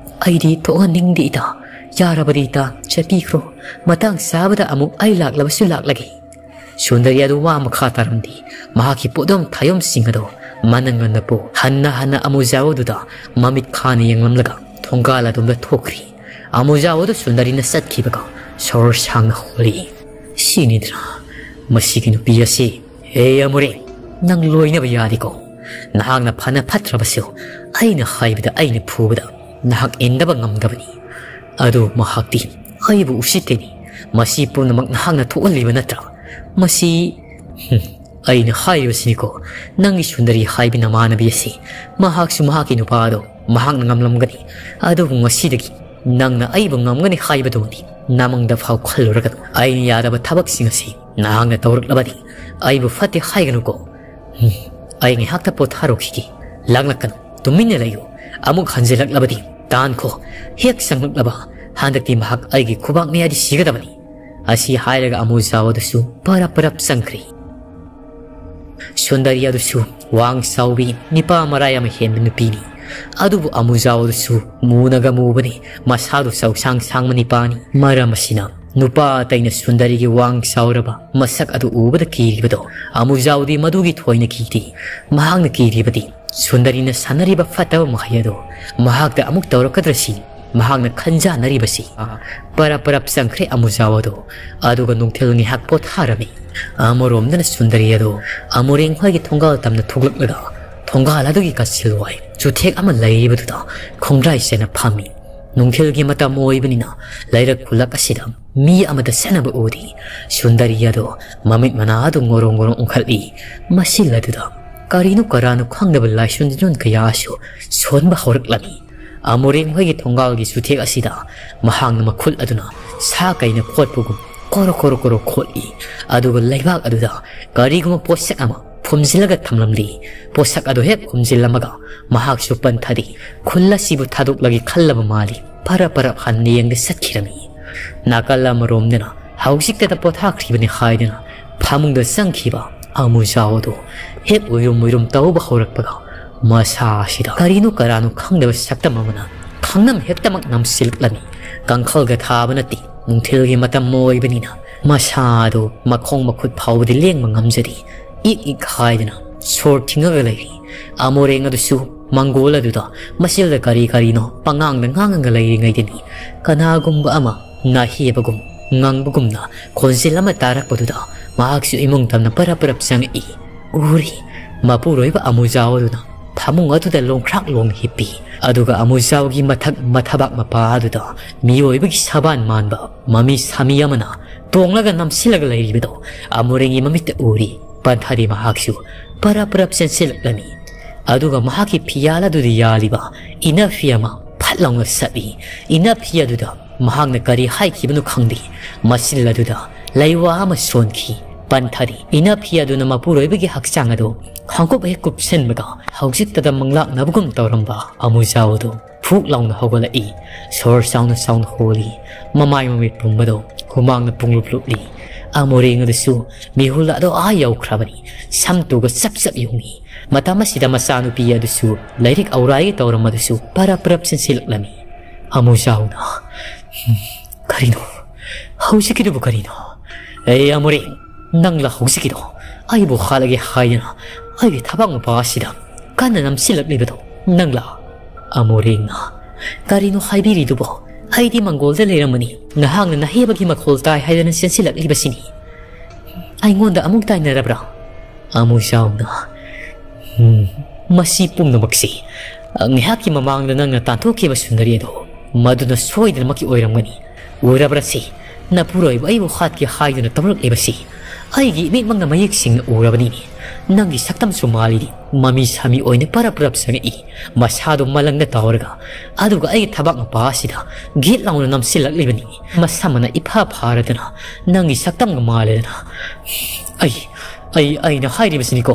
ꯑꯩꯗꯤ ꯊꯣꯛꯍꯟꯅꯤꯡꯗꯦ ꯏꯇꯥ꯫ ꯌꯥꯔꯕꯗꯤ ꯏꯇꯥ, ꯆꯠꯄꯤꯈ꯭ꯔꯣ꯫ ꯃꯇꯥꯡ ꯆꯥꯕꯗ ꯑꯃꯨꯛ ꯑꯩ ꯂꯥꯛꯂꯕꯁꯨ ꯂꯥꯛꯂꯒꯦ꯫" ꯁꯨꯟꯗꯔꯤ ꯑꯗꯨ ꯋꯥ ꯃꯈꯥ ꯇꯥꯔꯝꯗꯦ꯫ ꯃꯍꯥꯛꯀꯤ ꯄꯣꯠꯂꯝ ꯊꯥꯌꯣꯝꯁꯤꯡ ꯑꯗꯨ ꯃꯅꯪꯒꯟꯗ ꯄꯣ ꯍꯟꯅ ꯍꯟꯅ ꯑꯃꯨꯖꯥꯎ ꯑꯗꯨꯗ ꯃꯃꯤꯠ ꯈꯥꯅ ꯌꯦꯡꯂꯝꯂꯒ ꯊꯣꯡꯒꯥꯜ ꯑꯗꯣꯝꯗ ꯊꯣꯛꯈ꯭ꯔꯤ꯫ ꯑꯃꯨꯖꯥꯎ ꯑꯗꯨ ꯁꯨꯟꯗꯔꯤꯅ ꯆꯠꯈꯤꯕꯒ ꯁꯣꯔ ꯁꯥꯡꯅ ꯍꯣꯜꯂꯤ꯫ "ꯁꯤꯅꯤꯗꯅ ꯃꯁꯤꯒꯤ ꯅꯨꯄꯤ ꯑꯁꯤ꯫ ꯍꯦ ꯑꯃꯨꯔꯦ, ꯅꯪ ꯂꯣꯏꯅꯕ ꯌꯥꯗꯦꯀꯣ꯫ ꯅꯍꯥꯛꯅ ꯐꯅ ꯐꯠꯇ꯭ꯔꯕꯁꯨ ꯑꯩꯅ ꯍꯥꯏꯕꯗ, ꯑꯩꯅ ꯐꯨꯕꯗ ꯅꯍꯥꯛ ꯏꯟꯗꯕ ꯉꯝꯗꯕꯅꯤ꯫ ꯑꯗꯨ ꯃꯍꯥꯛꯇꯤ ꯑꯩꯕꯨ ꯎꯁꯤꯠꯇꯦꯅꯤ꯫ ꯃꯁꯤ ꯄꯨꯝꯅꯃꯛ ꯅꯍꯥꯛꯅ ꯊꯣꯛꯍꯜꯂꯤꯕ ꯅꯠꯇ꯭ꯔꯥ? ꯃꯁꯤ, ꯍꯨꯝ, ꯑꯩꯅ ꯍꯥꯏꯔꯤꯕꯁꯤꯅꯤꯀꯣ, ꯅꯪꯒꯤ ꯁꯨꯟꯗꯔꯤ ꯍꯥꯏꯕꯤ ꯅꯃꯥꯟꯅꯕꯤ ꯑꯁꯤ, ꯃꯍꯥꯛꯁꯨ ꯃꯍꯥꯛꯀꯤ ꯅꯨꯄꯥ ꯑꯗꯣ ꯃꯍꯥꯛꯅ ꯉꯝꯂꯝꯒꯅꯤ꯫ ꯑꯗꯨꯕꯨ ꯉꯁꯤꯗꯒꯤ ꯅꯪꯅ ꯑꯩꯕꯨ ꯉꯝꯒꯅꯤ ꯍꯥꯏꯕꯗꯨꯃꯗꯤ ꯅꯃꯪꯗ ꯐꯥꯎ ꯈꯜꯂꯨꯔꯒꯅꯨ꯫ ꯑꯩꯅ ꯌꯥꯗꯕ ꯊꯕꯛꯁꯤꯡ ꯑꯁꯤ ꯅꯍꯥꯛꯅ ꯇꯧꯔꯛꯂꯕꯗꯤ ꯑꯩꯕꯨ ꯐꯠꯇꯦ ꯍꯥꯏꯒꯅꯨꯀꯣ꯫ ꯎꯝ, ꯑꯩ ꯉꯥꯏꯍꯥꯛꯇ ꯄꯣꯊꯥꯔꯨꯈꯤꯒꯦ꯫ ꯂꯥꯡꯂꯛꯀꯅꯨ, ꯇꯨꯃꯤꯟꯅ ꯂꯩꯌꯨ꯫ ꯑꯃꯨꯛ ꯍꯟꯖꯤꯜꯂꯛꯂꯕꯗꯤ ꯇꯥꯟꯈꯣ꯫ ꯍꯦꯛ ꯆꯪꯂꯛꯂꯕ ꯍꯟꯗꯛꯇꯤ ꯃꯍꯥꯛ ꯑꯩꯒꯤ ꯈꯨꯕꯥꯛ ꯃꯌꯥꯗꯤ ꯁꯤꯒꯗꯕꯅꯤ꯫ ꯑꯁꯤ ꯍꯥꯏꯔꯒ ꯑꯃꯨꯖꯥꯎ ꯑꯗꯨꯁꯨ ꯄꯔꯞ ꯄꯔꯞ ꯆꯪꯈ꯭ꯔꯦ꯫ ꯁꯨꯟꯗꯔꯤ ꯑꯗꯨꯁꯨ ꯋꯥꯡ ꯆꯥꯎꯕꯤ, ꯅꯤꯄꯥ ꯃꯔꯥꯏ ꯑꯃ ꯍꯦꯟꯕ ꯅꯨꯄꯤꯅꯤ꯫ ꯑꯗꯨꯕꯨ ꯑꯃꯨꯖꯥꯎ ꯑꯗꯨꯁꯨ ꯃꯨꯅꯒ ꯃꯨꯕꯅꯤ, ꯃꯁꯥꯗꯨ ꯆꯧꯁꯥꯡ ꯁꯥꯡꯕ ꯅꯤꯄꯥꯅꯤ꯫ ꯃꯔꯝ ꯑꯁꯤꯅ ꯅꯨꯄꯥ ꯑꯇꯩꯅ ꯁꯨꯟꯗꯔꯤꯒꯤ ꯋꯥꯡ ꯆꯥꯎꯔꯕ ꯃꯁꯛ ꯑꯗꯨ ꯎꯕꯗ ꯀꯤꯔꯤꯕꯗꯣ ꯑꯃꯨꯖꯥꯎꯗꯤ ꯃꯗꯨꯒꯤ ꯊꯣꯏꯅ ꯀꯤꯗꯦ꯫ ꯃꯍꯥꯛꯅ ꯀꯤꯔꯤꯕꯗꯤ ꯁꯨꯟꯗꯔꯤꯅ ꯁꯥꯟꯅꯔꯤꯕ ꯐꯠꯇꯕ ꯃꯍꯩ ꯑꯗꯣ ꯃꯍꯥꯛꯇ ꯑꯃꯨꯛ ꯇꯧꯔꯛꯀꯗ꯭ꯔꯁꯤ ꯃꯍꯥꯛꯅ ꯈꯟꯖꯥꯟꯅꯔꯤꯕꯁꯤ꯫ ꯄꯔꯞ ꯄꯔꯞ ꯆꯪꯈ꯭ꯔꯦ ꯑꯃꯨꯖꯥꯎ ꯑꯗꯣ, ꯑꯗꯨꯒ ꯅꯨꯡꯊꯤꯜ ꯉꯥꯏꯍꯥꯛ ꯄꯣꯊꯥꯔꯝꯃꯤ꯫ ꯑꯃꯔꯣꯝꯗꯅ ꯁꯨꯟꯗꯔꯤ ꯑꯗꯣ ꯑꯃꯨꯔꯦꯡ ꯍꯣꯏꯒꯤ ꯊꯣꯡꯒꯥꯜ ꯇꯝꯅ ꯊꯣꯛꯂꯛꯂꯒ ꯊꯣꯡꯒꯥꯜ ꯑꯗꯨꯒꯤ ꯀꯥꯆꯤꯜ ꯋꯥꯏ ꯆꯨꯊꯦꯛ ꯑꯃ ꯂꯩꯔꯤꯕꯗꯨꯗ ꯈꯣꯡꯒ꯭ꯔꯥꯏ ꯆꯦꯟꯅ ꯐꯝꯃꯤ꯫ ꯅꯨꯡꯊꯤꯜꯒꯤ ꯃꯇꯝ ꯑꯣꯏꯕꯅꯤꯅ ꯂꯩꯔꯛ ꯈꯨꯜꯂꯛ ꯑꯁꯤꯗ ꯃꯤ ꯑꯃꯠꯇ ꯆꯠꯅꯕ ꯎꯗꯦ꯫ ꯁꯨꯟꯗꯔꯤ ꯑꯗꯣ ꯃꯃꯤꯠ ꯃꯅꯥ ꯑꯗꯨ ꯉꯣꯔꯣꯡ ꯉꯣꯔꯣꯡ ꯎꯪꯈꯠꯂꯤ꯫ ꯃꯁꯤꯜ ꯑꯗꯨꯗ ꯀꯔꯤꯅꯣ ꯀꯔꯥꯅꯣ ꯈꯪꯗꯕ ꯂꯥꯏꯁꯣꯟ ꯇꯤꯟꯖꯣꯟ ꯀꯌꯥꯁꯨ ꯁꯣꯟꯕ ꯍꯧꯔꯛꯂꯝꯃꯤ꯫ ꯑꯃꯨꯔꯦꯡ ꯍꯣꯏꯒꯤ ꯊꯣꯡꯒꯥꯜꯒꯤ ꯆꯨꯊꯦꯛ ꯑꯁꯤꯗ ꯃꯍꯥꯛꯅ ꯃꯈꯨꯠ ꯑꯗꯨꯅ ꯁꯥ ꯀꯩꯅ ꯈꯣꯠꯄꯒꯨꯝ ꯀꯣꯔꯣ ꯀꯣꯔꯣ ꯀꯣꯔꯣ ꯈꯣꯠꯂꯤ꯫ ꯑꯗꯨꯒ ꯂꯩꯕꯥꯛ ꯑꯗꯨꯗ ꯀꯔꯤꯒꯨꯝꯕ ꯄꯣꯠꯁꯛ ꯑꯃ ꯐꯨꯝꯖꯤꯜꯂꯒ ꯊꯝꯂꯝꯂꯤ꯫ ꯄꯣꯠꯁꯛ ꯑꯗꯨ ꯍꯦꯛ ꯐꯨꯝꯖꯤꯜꯂꯝꯃꯒ ꯃꯍꯥꯛꯁꯨ ꯄꯟꯊꯔꯤ꯫ ꯈꯨꯜ ꯑꯁꯤꯕꯨ ꯊꯥꯗꯣꯛꯂꯒꯦ ꯈꯜꯂꯕ ꯃꯥꯜꯂꯤ꯫ ꯄꯔꯞ ꯄꯔꯞ ꯍꯟꯅ ꯌꯦꯡꯗ ꯆꯠꯈꯤꯔꯝꯃꯤ꯫ ꯅꯥꯀꯜ ꯑꯃꯔꯣꯝꯗꯅ ꯍꯧꯖꯤꯛꯇꯗ ꯄꯣꯊꯥꯈ꯭ꯔꯤꯕꯅꯤ ꯍꯥꯏꯗꯨꯅ ꯐꯃꯨꯡꯗ ꯆꯪꯈꯤꯕ ꯑꯃꯨꯖꯥꯎ ꯑꯗꯨ ꯍꯦꯛ ꯎꯏꯔꯨꯝ ꯎꯏꯔꯨꯝ ꯇꯧꯕ ꯍꯧꯔꯛꯄꯒ ꯃꯁꯥ ꯑꯁꯤꯗ ꯀꯔꯤꯅꯣ ꯀꯔꯥꯅꯣ ꯈꯪꯗꯕ ꯁꯛꯇꯝ ꯑꯃꯅ ꯈꯪꯅꯝ ꯍꯦꯛꯇꯃꯛ ꯅꯝꯁꯤꯜꯂꯛꯂꯝꯃꯤ꯫ ꯀꯥꯡꯈꯜꯒ ꯊꯥꯕ ꯅꯠꯇꯦ, ꯅꯨꯡꯊꯤꯜꯒꯤ ꯃꯇꯝ ꯑꯣꯏꯕꯅꯤꯅ ꯃꯁꯥ ꯑꯗꯨ ꯃꯈꯣꯡ ꯃꯈꯨꯠ ꯐꯥꯎꯕꯗꯤ ꯂꯦꯡꯕ ꯉꯝꯖꯗꯦ꯫ ꯏꯛ ꯏꯛ ꯍꯥꯏꯗꯅ ꯁꯣꯔ ꯊꯤꯡꯉꯒ ꯂꯩꯔꯤ꯫ ꯑꯃꯣꯔꯦꯡ ꯑꯗꯨꯁꯨ ꯃꯪꯒꯣꯜ ꯑꯗꯨꯗ ꯃꯁꯤꯜꯗ ꯀꯔꯤ ꯀꯔꯤꯅꯣ ꯄꯉꯥꯡꯗ ꯉꯥꯡꯉꯒ ꯂꯩꯔꯤꯉꯩꯗꯅꯤ ꯀꯅꯥꯒꯨꯝꯕ ꯑꯃ ꯅꯥꯍꯦꯕꯒꯨꯝ ꯉꯪꯕꯒꯨꯝꯅ ꯈꯣꯟꯖꯦꯜ ꯑꯃ ꯇꯥꯔꯛꯄꯗꯨꯗ ꯃꯍꯥꯛꯁꯨ ꯏꯃꯨꯡ ꯇꯝꯅ ꯄꯔꯞ ꯄꯔꯞ ꯆꯪꯉꯛꯏ꯫ ꯎꯔꯤ, ꯃꯄꯨꯔꯣꯏꯕ ꯑꯃꯨꯖꯥꯎ ꯑꯗꯨꯅ ꯐꯃꯨꯡ ꯑꯗꯨꯗ ꯂꯣꯡꯈ꯭ꯔꯥꯛ ꯂꯣꯡꯅ ꯍꯤꯞꯄꯤ꯫ ꯑꯗꯨꯒ ꯑꯃꯨꯖꯥꯎꯒꯤ ꯃꯊꯛ ꯃꯊꯕꯥꯛ ꯃꯄꯥ ꯑꯗꯨꯗ ꯃꯤꯑꯣꯏꯕꯒꯤ ꯁꯕꯥꯟ ꯃꯥꯟꯕ ꯃꯃꯤ ꯁꯥꯃꯤ ꯑꯃꯅ ꯇꯣꯡꯂꯒ ꯅꯝꯁꯤꯜꯂꯒ ꯂꯩꯔꯤꯕꯗꯣ ꯑꯃꯨꯔꯦꯡꯒꯤ ꯃꯃꯤꯠꯇ ꯎꯔꯤ꯫ ꯄꯟꯊꯥꯗꯤ ꯃꯍꯥꯛꯁꯨ ꯄꯔꯞ ꯄꯔꯞ ꯆꯦꯟꯁꯤꯜꯂꯛꯂꯝꯃꯤ꯫ ꯑꯗꯨꯒ ꯃꯍꯥꯛꯀꯤ ꯐꯤꯌꯥꯜ ꯑꯗꯨꯗ ꯌꯥꯜꯂꯤꯕ ꯏꯅꯐꯤ ꯑꯃ ꯐꯠ ꯂꯥꯎꯅ ꯁꯠꯂꯤ꯫ ꯏꯅꯐꯤ ꯑꯗꯨꯗ ꯃꯍꯥꯛꯅ ꯀꯔꯤ ꯍꯥꯏꯈꯤꯕꯅꯣ ꯈꯪꯗꯦ, ꯃꯆꯤꯜ ꯑꯗꯨꯗ ꯂꯩꯋꯥ ꯑꯃ ꯁꯣꯟꯈꯤ꯫ ꯄꯟꯊꯥꯗꯤ ꯏꯅꯐꯤ ꯑꯗꯨꯅ ꯃꯄꯨꯔꯣꯏꯕꯒꯤ ꯍꯛꯆꯥꯡ ꯑꯗꯨ ꯈꯣꯡꯀꯨꯞ ꯍꯦꯛ ꯀꯨꯞꯁꯤꯟꯕꯒ ꯍꯧꯖꯤꯛꯇꯗ ꯃꯪꯂꯥꯛꯅꯕꯒꯨꯝ ꯇꯧꯔꯝꯕ ꯑꯃꯨꯖꯥꯎ ꯑꯗꯨ ꯐꯨꯛ ꯂꯥꯎꯅ ꯍꯧꯒꯠꯂꯛꯏ꯫ ꯁꯣꯔ ꯆꯥꯎꯅ ꯆꯥꯎꯅ ꯍꯣꯜꯂꯤ꯫ ꯃꯃꯥꯏ ꯃꯃꯤꯠ ꯄꯨꯝꯕꯗꯣ ꯍꯨꯃꯥꯡꯅ ꯄꯨꯡꯂꯨꯞ ꯂꯨꯞꯂꯤ꯫ ꯑꯃꯣꯔꯦꯡ ꯑꯗꯨꯁꯨ ꯃꯤꯍꯨꯜ ꯑꯗꯣ ꯑꯥ ꯌꯧꯈ꯭ꯔꯕꯅꯤ꯫ ꯁꯝꯇꯨꯒ ꯆꯞ ꯆꯞ ꯌꯨꯡꯏ꯫ ꯃꯇꯝ ꯑꯁꯤꯗ ꯃꯆꯥꯅꯨꯄꯤ ꯑꯗꯨꯁꯨ ꯂꯥꯏꯔꯤꯛ ꯑꯧꯔꯥꯏꯒꯦ ꯇꯧꯔꯝꯕꯗꯨꯁꯨ ꯄꯔꯞ ꯄꯔꯞ ꯆꯦꯟꯁꯤꯜꯂꯛꯂꯝꯃꯤ꯫ ꯑꯃꯨꯖꯥꯎꯅ, "ꯍꯝ, ꯀꯔꯤꯅꯣ? ꯍꯧꯖꯤꯛꯀꯤꯗꯨꯕꯨ ꯀꯔꯤꯅꯣ? ꯑꯦ ꯑꯃꯣꯔꯦꯡ, ꯅꯪꯂ ꯍꯧꯖꯤꯛꯀꯤꯗꯣ? ꯑꯩꯕꯨ ꯍꯥꯠꯂꯒꯦ ꯍꯥꯏꯗꯅ ꯑꯩꯒꯤ ꯊꯕꯥꯛ ꯃꯄꯥ ꯑꯁꯤꯗ ꯀꯟꯅ ꯅꯝꯁꯤꯜꯂꯛꯂꯤꯕꯗꯣ ꯅꯪꯂ?" ꯑꯃꯣꯔꯦꯡꯅ, "ꯀꯔꯤꯅꯣ ꯍꯥꯏꯕꯤꯔꯤꯗꯨꯕꯣ? ꯑꯩꯗꯤ ꯃꯪꯒꯣꯜꯗ ꯂꯩꯔꯝꯕꯅꯤ꯫ ꯅꯍꯥꯛꯅ ꯅꯍꯦꯕꯒꯤ ꯃꯈꯣꯜ ꯇꯥꯏ ꯍꯥꯏꯗꯅ ꯆꯦꯟꯁꯤꯜꯂꯛꯂꯤꯕꯁꯤꯅꯤ꯫ ꯑꯩꯉꯣꯟꯗ ꯑꯃꯨꯛ ꯇꯥꯏꯅꯔꯕ꯭ꯔꯥ?" ꯑꯃꯨꯖꯥꯎꯅ, "ꯎꯝ, ꯃꯁꯤ ꯄꯨꯝꯅꯃꯛꯁꯤ ꯉꯥꯏꯍꯥꯛꯀꯤ ꯃꯃꯥꯡꯗ ꯅꯪꯅ ꯇꯥꯟꯊꯣꯛꯈꯤꯕ ꯁꯨꯟꯗꯔꯤ ꯑꯗꯣ ꯃꯗꯨꯅ ꯁꯣꯏꯗꯅꯃꯛꯀꯤ ꯑꯣꯏꯔꯝꯒꯅꯤ꯫ ꯎꯔꯕ꯭ꯔꯥ ꯁꯤ? ꯅꯄꯨꯔꯣꯏꯕ ꯑꯩꯕꯨ ꯍꯥꯠꯀꯦ ꯍꯥꯏꯗꯨꯅ ꯇꯧꯔꯛꯂꯤꯕꯁꯤ ꯑꯩꯒꯤ ꯏꯃꯤꯠꯃꯛꯅ ꯃꯌꯦꯛ ꯁꯦꯡꯅ ꯎꯔꯕꯅꯤꯅꯦ꯫ ꯅꯪꯒꯤ ꯁꯛꯇꯝꯁꯨ ꯃꯥꯜꯂꯤꯅꯦ꯫ ꯃꯃꯤ ꯁꯥꯃꯤ ꯑꯣꯏꯅ ꯄꯔꯞ ꯄꯔꯞ ꯆꯪꯉꯛꯏ꯫ ꯃꯁꯥꯗꯨ ꯃꯂꯪꯗ ꯇꯧꯔꯒ, ꯑꯗꯨꯒ ꯑꯩꯒꯤ ꯊꯕꯥꯛ ꯃꯄꯥ ꯑꯁꯤꯗ ꯒꯤꯠ ꯂꯥꯎꯅ ꯅꯝꯁꯤꯜꯂꯛꯂꯤꯕꯅꯤ꯫ ꯃꯁꯝ ꯑꯃꯅ ꯏꯐꯥ ꯐꯥꯔꯗꯅ ꯅꯪꯒꯤ ꯁꯛꯇꯝꯒ ꯃꯥꯜꯂꯦꯗꯅ꯫ ꯑꯩ, ꯑꯩ, ꯑꯩꯅ ꯍꯥꯏꯔꯤꯕꯁꯤꯅꯤꯀꯣ,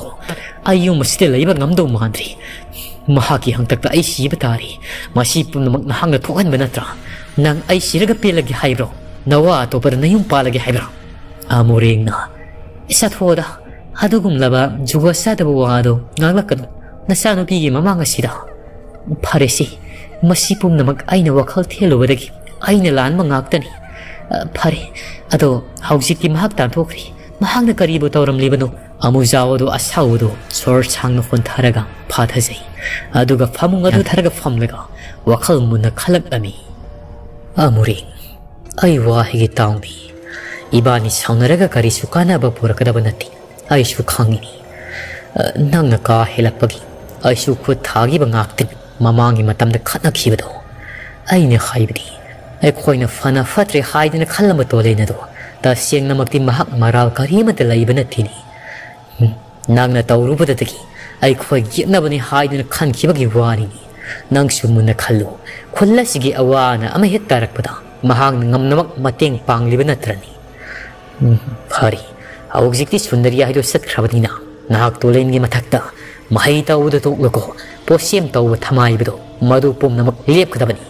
ꯑꯩ ꯌꯨꯝ ꯑꯁꯤꯗ ꯂꯩꯕ ꯉꯝꯗꯧ ꯃꯥꯟꯗ꯭ꯔꯤ꯫ ꯃꯍꯥꯛꯀꯤ ꯍꯥꯡꯇꯛꯇ ꯑꯩ ꯁꯤꯕ ꯇꯥꯔꯤ꯫ ꯃꯁꯤ ꯄꯨꯝꯅꯃꯛ ꯅꯍꯥꯛꯅ ꯊꯣꯛꯍꯟꯕ ꯅꯠꯇ꯭ꯔꯥ? ꯅꯪ ꯑꯩ ꯁꯤꯔꯒ ꯄꯦꯜꯂꯒꯦ ꯍꯥꯏꯕ꯭ꯔꯣ? ꯅꯋꯥ ꯑꯇꯣꯞꯄꯗ ꯅꯌꯨꯝ ꯄꯥꯜꯂꯒꯦ ꯍꯥꯏꯕ꯭ꯔꯣ?" ꯑꯃꯣꯔꯦꯡꯅ, "ꯆꯠꯊꯣꯛꯑꯣꯗ, ꯑꯗꯨꯒꯨꯝꯂꯕ ꯖꯨꯒꯣꯠ ꯆꯥꯗꯕ ꯋꯥ ꯑꯗꯣ ꯉꯥꯡꯂꯛꯀꯅꯨ ꯅꯆꯥꯅꯨꯄꯤꯒꯤ ꯃꯃꯥꯡ ꯑꯁꯤꯗ꯫ ꯐꯔꯦꯁꯤ, ꯃꯁꯤ ꯄꯨꯝꯅꯃꯛ ꯑꯩꯅ ꯋꯥꯈꯜ ꯊꯦꯜꯂꯨꯕꯗꯒꯤ ꯑꯩꯅ ꯂꯥꯟꯕ ꯉꯥꯛꯇꯅꯤ꯫ ꯑ, ꯐꯔꯦ, ꯑꯗꯣ ꯍꯧꯖꯤꯛꯇꯤ ꯃꯍꯥꯛ ꯇꯥꯟꯊꯣꯛꯈ꯭ꯔꯦ꯫ ꯃꯍꯥꯛꯅ ꯀꯔꯤꯕꯨ ꯇꯧꯔꯝꯂꯤꯕꯅꯣ?" ꯑꯃꯨꯖꯥꯎ ꯑꯗꯨ ꯑꯁꯥꯎꯕꯗꯨ ꯁꯣꯔ ꯁꯥꯡꯅ ꯍꯣꯟꯊꯔꯒ ꯐꯥꯊꯖꯩ꯫ ꯑꯗꯨꯒ ꯐꯃꯨꯡ ꯑꯗꯨ ꯊꯔꯒ ꯐꯝꯂꯒ ꯋꯥꯈꯜ ꯃꯨꯟꯅ ꯈꯜꯂꯛꯂꯝꯃꯤ꯫ "ꯑꯃꯨꯔꯦꯡ, ꯑꯩ ꯋꯥ ꯍꯥꯏꯒꯦ ꯇꯥꯎꯅꯦ꯫ ꯏꯕꯥꯅꯤ ꯁꯥꯎꯅꯔꯒ ꯀꯔꯤꯁꯨ ꯀꯥꯟꯅꯕ ꯄꯨꯔꯛꯀꯗꯕ ꯅꯠꯇꯦ꯫ ꯑꯩꯁꯨ ꯈꯪꯉꯤꯅꯤ꯫ ꯑ, ꯅꯪꯅ ꯀꯥ ꯍꯦꯜꯂꯛꯄꯒꯤ ꯑꯩꯁꯨ ꯈꯨꯠ ꯊꯥꯈꯤꯕ ꯉꯥꯛꯇꯅꯤ꯫ ꯃꯃꯥꯡꯒꯤ ꯃꯇꯝꯗ ꯈꯠꯅꯈꯤꯕꯗꯣ ꯑꯩꯅ ꯍꯥꯏꯕꯗꯤ, ꯑꯩꯈꯣꯏꯅ ꯐꯅ ꯐꯠꯇ꯭ꯔꯦ ꯍꯥꯏꯗꯅ ꯈꯜꯂꯝꯕ ꯇꯣꯂꯦꯟ ꯑꯗꯣ ꯇꯁꯦꯡꯅꯃꯛꯇꯤ ꯃꯍꯥꯛ ꯃꯔꯥꯜ ꯀꯔꯤꯃꯠꯇ ꯂꯩꯕ ꯅꯠꯇꯦꯅꯤ꯫ ꯅꯪꯅ ꯇꯧꯔꯨꯕꯗꯒꯤ ꯑꯩꯈꯣꯏ ꯌꯦꯛꯅꯕꯅꯤ ꯍꯥꯏꯗꯨꯅ ꯈꯟꯈꯤꯕꯒꯤ ꯋꯥꯔꯤꯅꯤ꯫ ꯅꯪꯁꯨ ꯃꯨꯟꯅ ꯈꯜꯂꯨ꯫ ꯈꯨꯜ ꯑꯁꯤꯒꯤ ꯑꯋꯥ ꯑꯅꯥ ꯑꯃ ꯍꯦꯛ ꯇꯥꯔꯛꯄꯗ ꯃꯍꯥꯛꯅ ꯉꯝꯅꯃꯛ ꯃꯇꯦꯡ ꯄꯥꯡꯂꯤꯕ ꯅꯠꯇ꯭ꯔꯅꯤ? ꯎꯝ, ꯐꯔꯦ꯫ ꯍꯧꯖꯤꯛꯇꯤ ꯁꯨꯟꯗꯔꯤ ꯍꯥꯏꯗꯣ ꯆꯠꯈ꯭ꯔꯕꯅꯤꯅ ꯅꯍꯥꯛ ꯇꯣꯂꯦꯟꯒꯤ ꯃꯊꯛꯇ ꯃꯍꯩ ꯇꯧꯕꯗ ꯇꯣꯛꯂꯒꯣ, ꯄꯣꯠꯁꯦꯝ ꯇꯧꯕ ꯊꯃꯥꯏꯕꯗꯣ ꯃꯗꯨ ꯄꯨꯝꯅꯃꯛ ꯂꯦꯞꯀꯗꯕꯅꯤ꯫